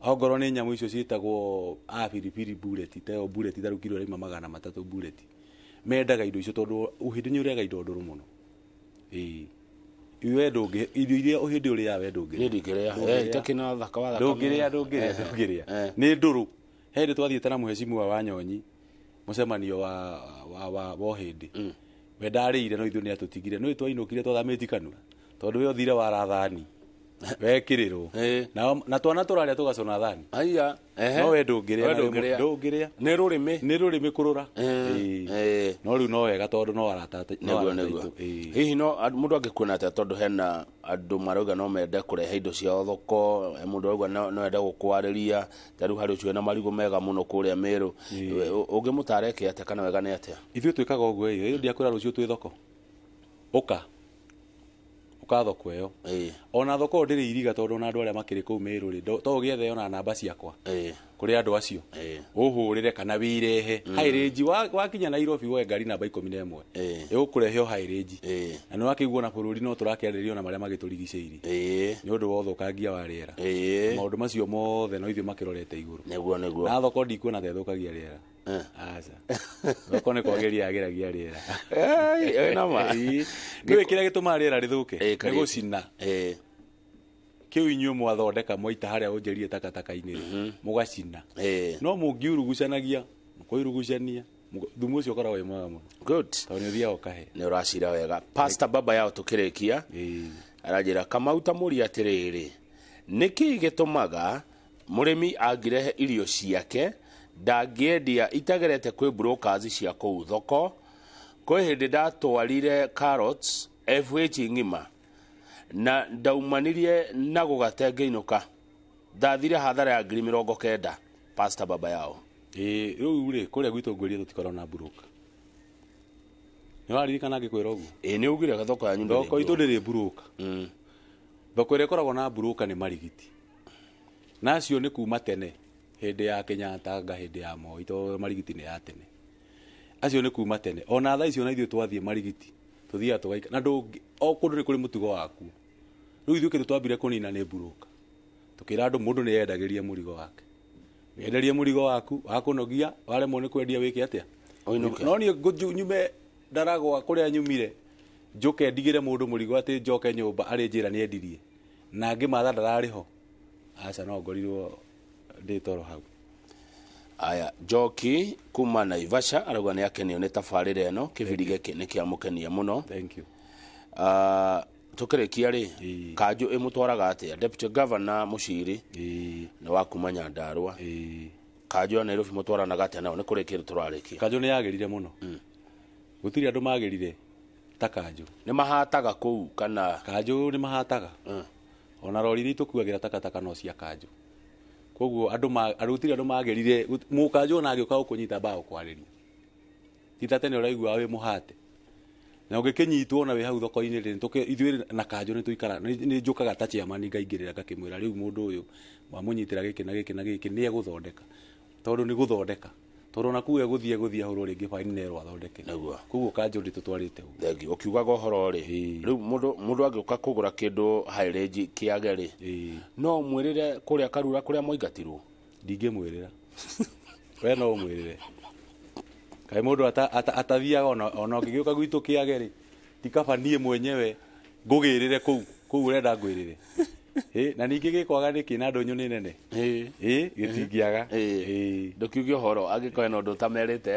Ongorwo nĩ nyamũ icio ciĩtagwo a biribiri bullet, ta ĩyo bullet ta rĩu kiro ĩrauma 300 bullet. Mendaga indo icio tondũ ũhĩndĩ nĩ ũrĩaga indo ndũrũ mũno. Ĩĩ. We ndũngĩ irio iria ũhĩndĩ ũrĩaga we ndũngĩrĩa. Niĩ ndingĩrĩa. Itakĩna thaka wa thakame. Ndũngĩrĩa, ndũngĩrĩa, ndũngĩrĩa. Nĩ ndũrũ. He hĩndĩ twathiĩte na mũhecimiwa wa Nyonyi mũcemanio wa ũhĩndĩ. We ndarĩire no ithuĩ nĩ atũtigire. Nĩ twainũkire twathamĩtie kanua. Tondũ we ũthire wara thani. Wekĩrĩrwo. Na twana tũrarĩa tũgacũna thani. Aya. No we ndũngĩrĩa. We ndũngĩrĩa. Ndũngĩrĩa. Nĩ rũrĩmĩ. Nĩ rũrĩmĩ kũrũra. No rĩu no wega tondũ no arata. Nĩguo, nĩguo. Hihi no mũndũ angĩkuona atĩa tondũ hena andũ marauga no mende kũrehe indo ciao thoko, mũndũ arauga no ende gũkwarĩria, ta rĩu harĩ ũcio wĩna marigũ mega mũno kũrĩa Meru. Ũngĩmũtara eke atĩa kana wega nĩ atĩa? Ithuĩ twĩkaga ũguo ĩ, ndiakwĩra rũciũ twĩ thoko. Ũka. Ũka thoko ĩyo. Ona thoko ĩyo ndĩrĩ iriga tondũ ona andũ arĩa makĩrĩ kũu Meru rĩ, to ũgĩethe ona namba ciakwa. Kũrĩ andũ acio. Ũhũrĩre kana wĩrehe. High range wakinya Nairobi woe ngari namba 11. Ĩgũkũrehe o high range. Na nĩ wakĩigua na bũrũri no tũrakĩarĩrĩria ona marĩa magĩtũrigicĩirie. Nĩ ũndũ wa ũthũkangia wa rĩera. Maũndũ macio mothe no ithuĩ makĩrorete igũrũ. Nĩguo, nĩguo. Na thoko ndikuona ta ĩthũkagia rĩera. Aca. Thoko nĩ kwagĩria yagĩragia rĩera. Ĩ, na ma. Nĩũĩ kĩrĩa gĩtũmaga rĩera rĩthũke? Nĩ gũcina. Kĩu inyuĩ mwathondeka mwaita harĩa ũnjĩrire takataka-inĩ rĩ, mũgacina. No mũngiurugucanagia, mũkoirugucania, thumu ũcio ũkoragwo wĩ mwega mũno. Good. Tondũ nĩ ũthiaga ũkahe. Nĩ ũracira wega. Pastor baba yao tũkĩrĩkia. Aranjĩra Kamau ta mũria atĩrĩrĩ, nĩkĩ gĩtũmaga mũrĩmi angĩrehe irio ciake ndangĩendia itagerete kwĩ brokers cia kũu thoko? Kwĩ hĩndĩ ndatwarire carrots FH ng'ima na ndaumanirie na gũgate ngĩinũka, ndathire hathara ya 90,000. Pastor baba yao. Rĩu rĩ kũrĩa gwitũ ngwĩrire tũtikoragwo na broker. Nĩ waririkana ngĩkwĩra ũguo? Nĩ ugire thoko yanyu ndĩrĩ Thoko itũ ndĩrĩ broker. Thoko ĩrĩa ĩkoragwo na broker nĩ marigiti. Na acio nĩ kuma tene hĩndĩ ya Kenyatta nga hĩndĩ ya Moi tondũ marigiti nĩ ya tene. Acio nĩ kuma tene. Ona thaa icio na ithuĩ twathiĩ marigiti tũthiaga tũgaikara na ndũngĩ o kũndũ nĩ kũrĩ mũtugo waku. Rĩu ithuĩ kĩndũ twambire kũnina nĩ broker. Tũkĩra andũ mũndũ nĩ endagĩria mũrigo wake. Wenderie mũrigo waku wakũnogia waremwo nĩ kwendia wĩke atĩa? Ũinũke. No niĩ nyume ndaragwa kũrĩa nyumire njũke ndigĩre mũndũ mũrigo atĩ njoke nyũmba arĩ njĩra nĩ endirie na ngĩmatha ndararĩ ho. Aca no ngorirwo ndĩ toro hau. Aya, Njoki kuma Naivasha arauga nĩ akenio nĩ tabarĩra ĩno, kĩbindi gĩkĩ nĩ kĩamũkenia mũno. Thank you. Tũkĩrĩkia rĩ, kanjũ ĩmũtwaraga atĩa? Deputy Governor Mũciri nĩ wa kuma Nyandarua. Kanjũ ya Nairobi mũtwaranaga atĩa nao? Nĩ kũrĩkia tũrarĩkia. Kanjũ nĩ yagĩrire mũno. Gũtirĩ andũ magĩrire ta kanjũ. Nĩ mahataga kũu kana? Kanjũ nĩ mahataga. Ona rori iria itũkuagĩra takataka no cia kanjũ. Koguo andũ gũtirĩ andũ magĩrire, mũkanjũ ona angĩũka gũkũnyita mbao kwarĩria. Ti ta tene ũraigua wĩ mũhate. Na ũngĩkĩnyitwo na wĩ hau thoko-inĩ rĩ, ithuĩ na kanjũ nĩ tũikara, nĩ njũkaga ta chairman ngaingĩrĩra ngakĩmwĩra rĩu mũndũ ũyũ mwamũnyitĩra gĩkĩ na gĩkĩ na gĩkĩ nĩ egũthondeka. Tondũ nĩ gũthondeka. Tondũ ona kuu egũthiĩ ahũrwo rĩngĩ baini na erwo athondeke. Nĩguo. Koguo kanjũ ndĩtũtwarĩte ũguo. Thengiũ. Ũkiugaga ũhoro rĩ, rĩu mũndũ angĩũka kũgũra kĩndũ high range kĩage rĩ, no ũmwĩrĩre kũrĩa Karura kũrĩa mwaingatirwo? Ndingĩmwĩrĩra. We no ũmwĩrĩre. Kaĩ mũndũ atathiaga ona ũngĩgĩũka gwitũ kĩage rĩ, ti kaba niĩ mwenyewe ngũgĩrĩre kũu kũu ũrenda ngwĩrĩre. Na ningĩ gĩkwaga nĩkĩ na ndũnyũ nĩ nene? Gĩtingĩaga. Ndũkiuge ũhoro angĩkorwo hena ũndũ ũtamerĩte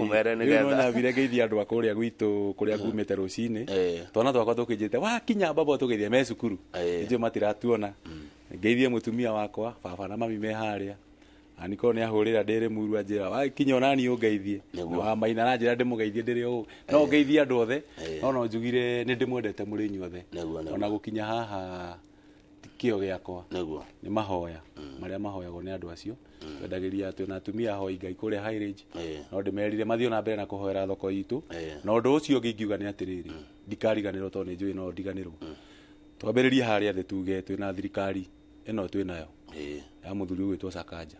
ũmere Rĩu no nĩgetha. nyambire ngeithie andũ a kũrĩa gwitũ kũrĩa kumĩte rũcinĩ. Twana twakwa tũkĩnjĩte wakinya baba tũgeithie me cukuru. Nĩnjũĩ matiratuona. Ngeithie mũtumia wakwa, baba na mami me harĩa. Aniko nĩ ahũrĩra ndĩrĩ muru anjĩra wakinya ona niĩ ũngeithie. Na wa maina aranjĩra ndĩmũgeithie ndĩrĩ ũũ. No ngeithie andũ othe. No njugire nĩ ndĩmwendete mũrĩ inyuothe. Ona gũkinya haha ti kĩo gĩakwa. Nĩ mahoya marĩa mahoyagwo nĩ andũ acio. Twendagĩria atĩ ona atumia ahoi Ngai kũrĩa High Range. No ndĩmerire mathiĩ ona mbere na kũhoera thoko itũ. Na ũndũ ũcio ũngĩ ingiuga nĩ atĩrĩrĩ, ndikariganĩrwo tondũ nĩ njũĩ no ndiganĩrwo. Twambĩrĩrie harĩa thĩ tuge twĩna thirikari ĩno twĩnayo ya mũthuri ũgwĩtwo Sakaja.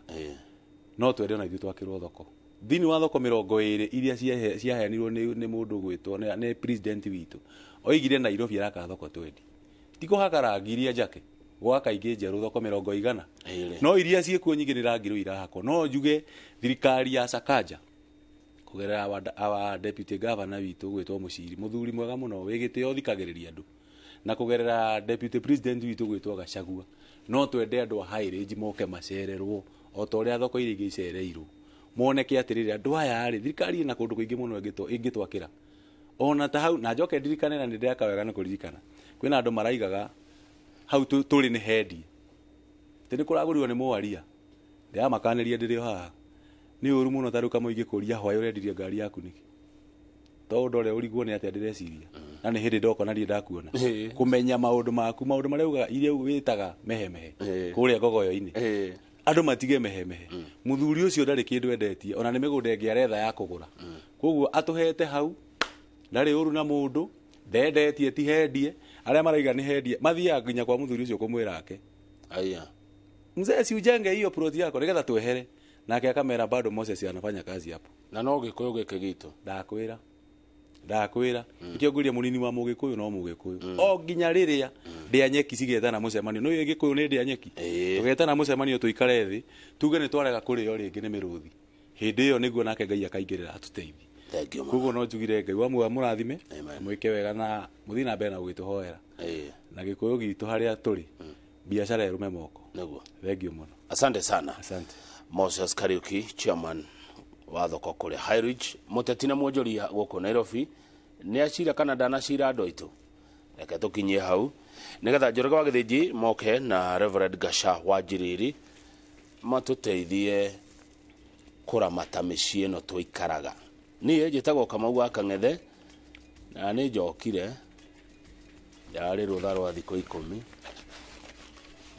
No twende ona ithuĩ twakĩrwo thoko. Thĩinĩ wa thoko 20 iria ciaheanirwo nĩ mũndũ ũgwĩtwo nĩ president witũ, oigire Nairobi araka thoko 20. Ti kũhaka rangi iria njake, gwaka ingĩ njerũ thoko 100. No iria ciĩkuo nyingĩ nĩ rangi rĩu irahakwo. No njuge thirikari ya Sakaja kũgerera our deputy governor witũ gwĩtwo Mũciri, mũthuri mwega mũno wĩ gĩtĩo ũthikagĩrĩria andũ, na kũgerera deputy president witũ gwĩtwo Gachagua, no twende andũ a High Range moke macererwo o ta ũrĩa thoko iria ingĩ icereirwo, moneke atĩrĩrĩ andũ aya rĩ, thirikari ĩna kũndũ kũingĩ mũno ĩngĩtwakĩra ona ta hau. Na njoke ndirikane, na nĩ ndĩreka wega nĩ kũririkana, kwĩna andũ maraigaga hau tũrĩ nĩ hendie, atĩ nĩ kũragũrirwo nĩ mwaria. Ndĩramakanĩria ndĩrĩ o haha, nĩ ũru mũno. Ta rĩu kamwe ingĩkũria hwaĩ ũrendirie ngari yaku nĩkĩ, to ũndũ ũrĩa ũrigwo nĩ atĩa ndĩreciria, na nĩ hĩndĩ ndoka na ndirĩ ndakuona kũmenya maũndũ maku, maũndũ marĩa ugaga iria wĩtaga mehemehe kũrĩa ngogoyo-inĩ. Andũ matige mehemehe. Mũthuri ũcio ndarĩ kĩndũ endetie, ona nĩ mĩgũnda ĩngĩ aretha ya kũgũra, koguo atũhete hau ndarĩ ũru na mũndũ, ndendetie, ti hendie. Arĩa maraiga nĩ hendie mathiaga nginya kwa mũthuri ũcio kũmwĩra ake, Aya. "Mzee, si ujenge hiyo plot yako nĩgetha twehere?" Nake akamera bado Moses anafanya kazi hapo. Na no gĩkũyũ gĩkĩ gitũ. Ndakwĩra nikĩo ngwĩria mũnini wa mũgĩkũyũ no mũgĩkũyũ o nginya rĩrĩa ndĩa nyeki cigetana mũcemanio. Nĩ gĩkũyũ nĩ ndĩa nyeki, tũgetana mũcemanio, tũikare thĩ tuge nĩ twarega kũrĩo rĩngĩ nĩ mĩrũthi. Hĩndĩ ĩyo nĩguo nake Ngai akaingĩrĩra atũteithie. Thank you mũno. Koguo no njugire Ngai wa muoyo mũrathime, mwĩke wega na mũthiĩ na mbere na gũgĩtũhoera na gĩkũyũ gitũ harĩa tũrĩ biacara ĩrũme moko. Thank you mũno. Asante sana. Asante. Moses Kariuki, chairman wa thoko kũrĩa High Ridge, mũteti na mwonjoria gũkũ Nairobi. Nĩ acira kana ndanacira andũ aitũ? Reke tũkinyie hau nĩgetha Njoroge wa Gĩthĩnji moke na Reverend Gasha wa Njiriri matũteithie kũramata mĩciĩ ĩno tũikaraga. Niĩ njĩtagwo Kamau wa Kang'ethe na nĩ njokire yarĩ rũtha rwa thikũ 10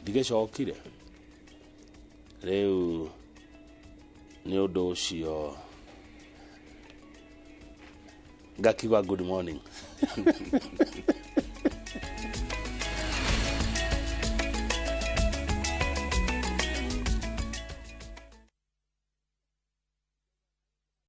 ndigĩcokire rĩu. Nĩ ũndũ ũcio ngakiuga good morning.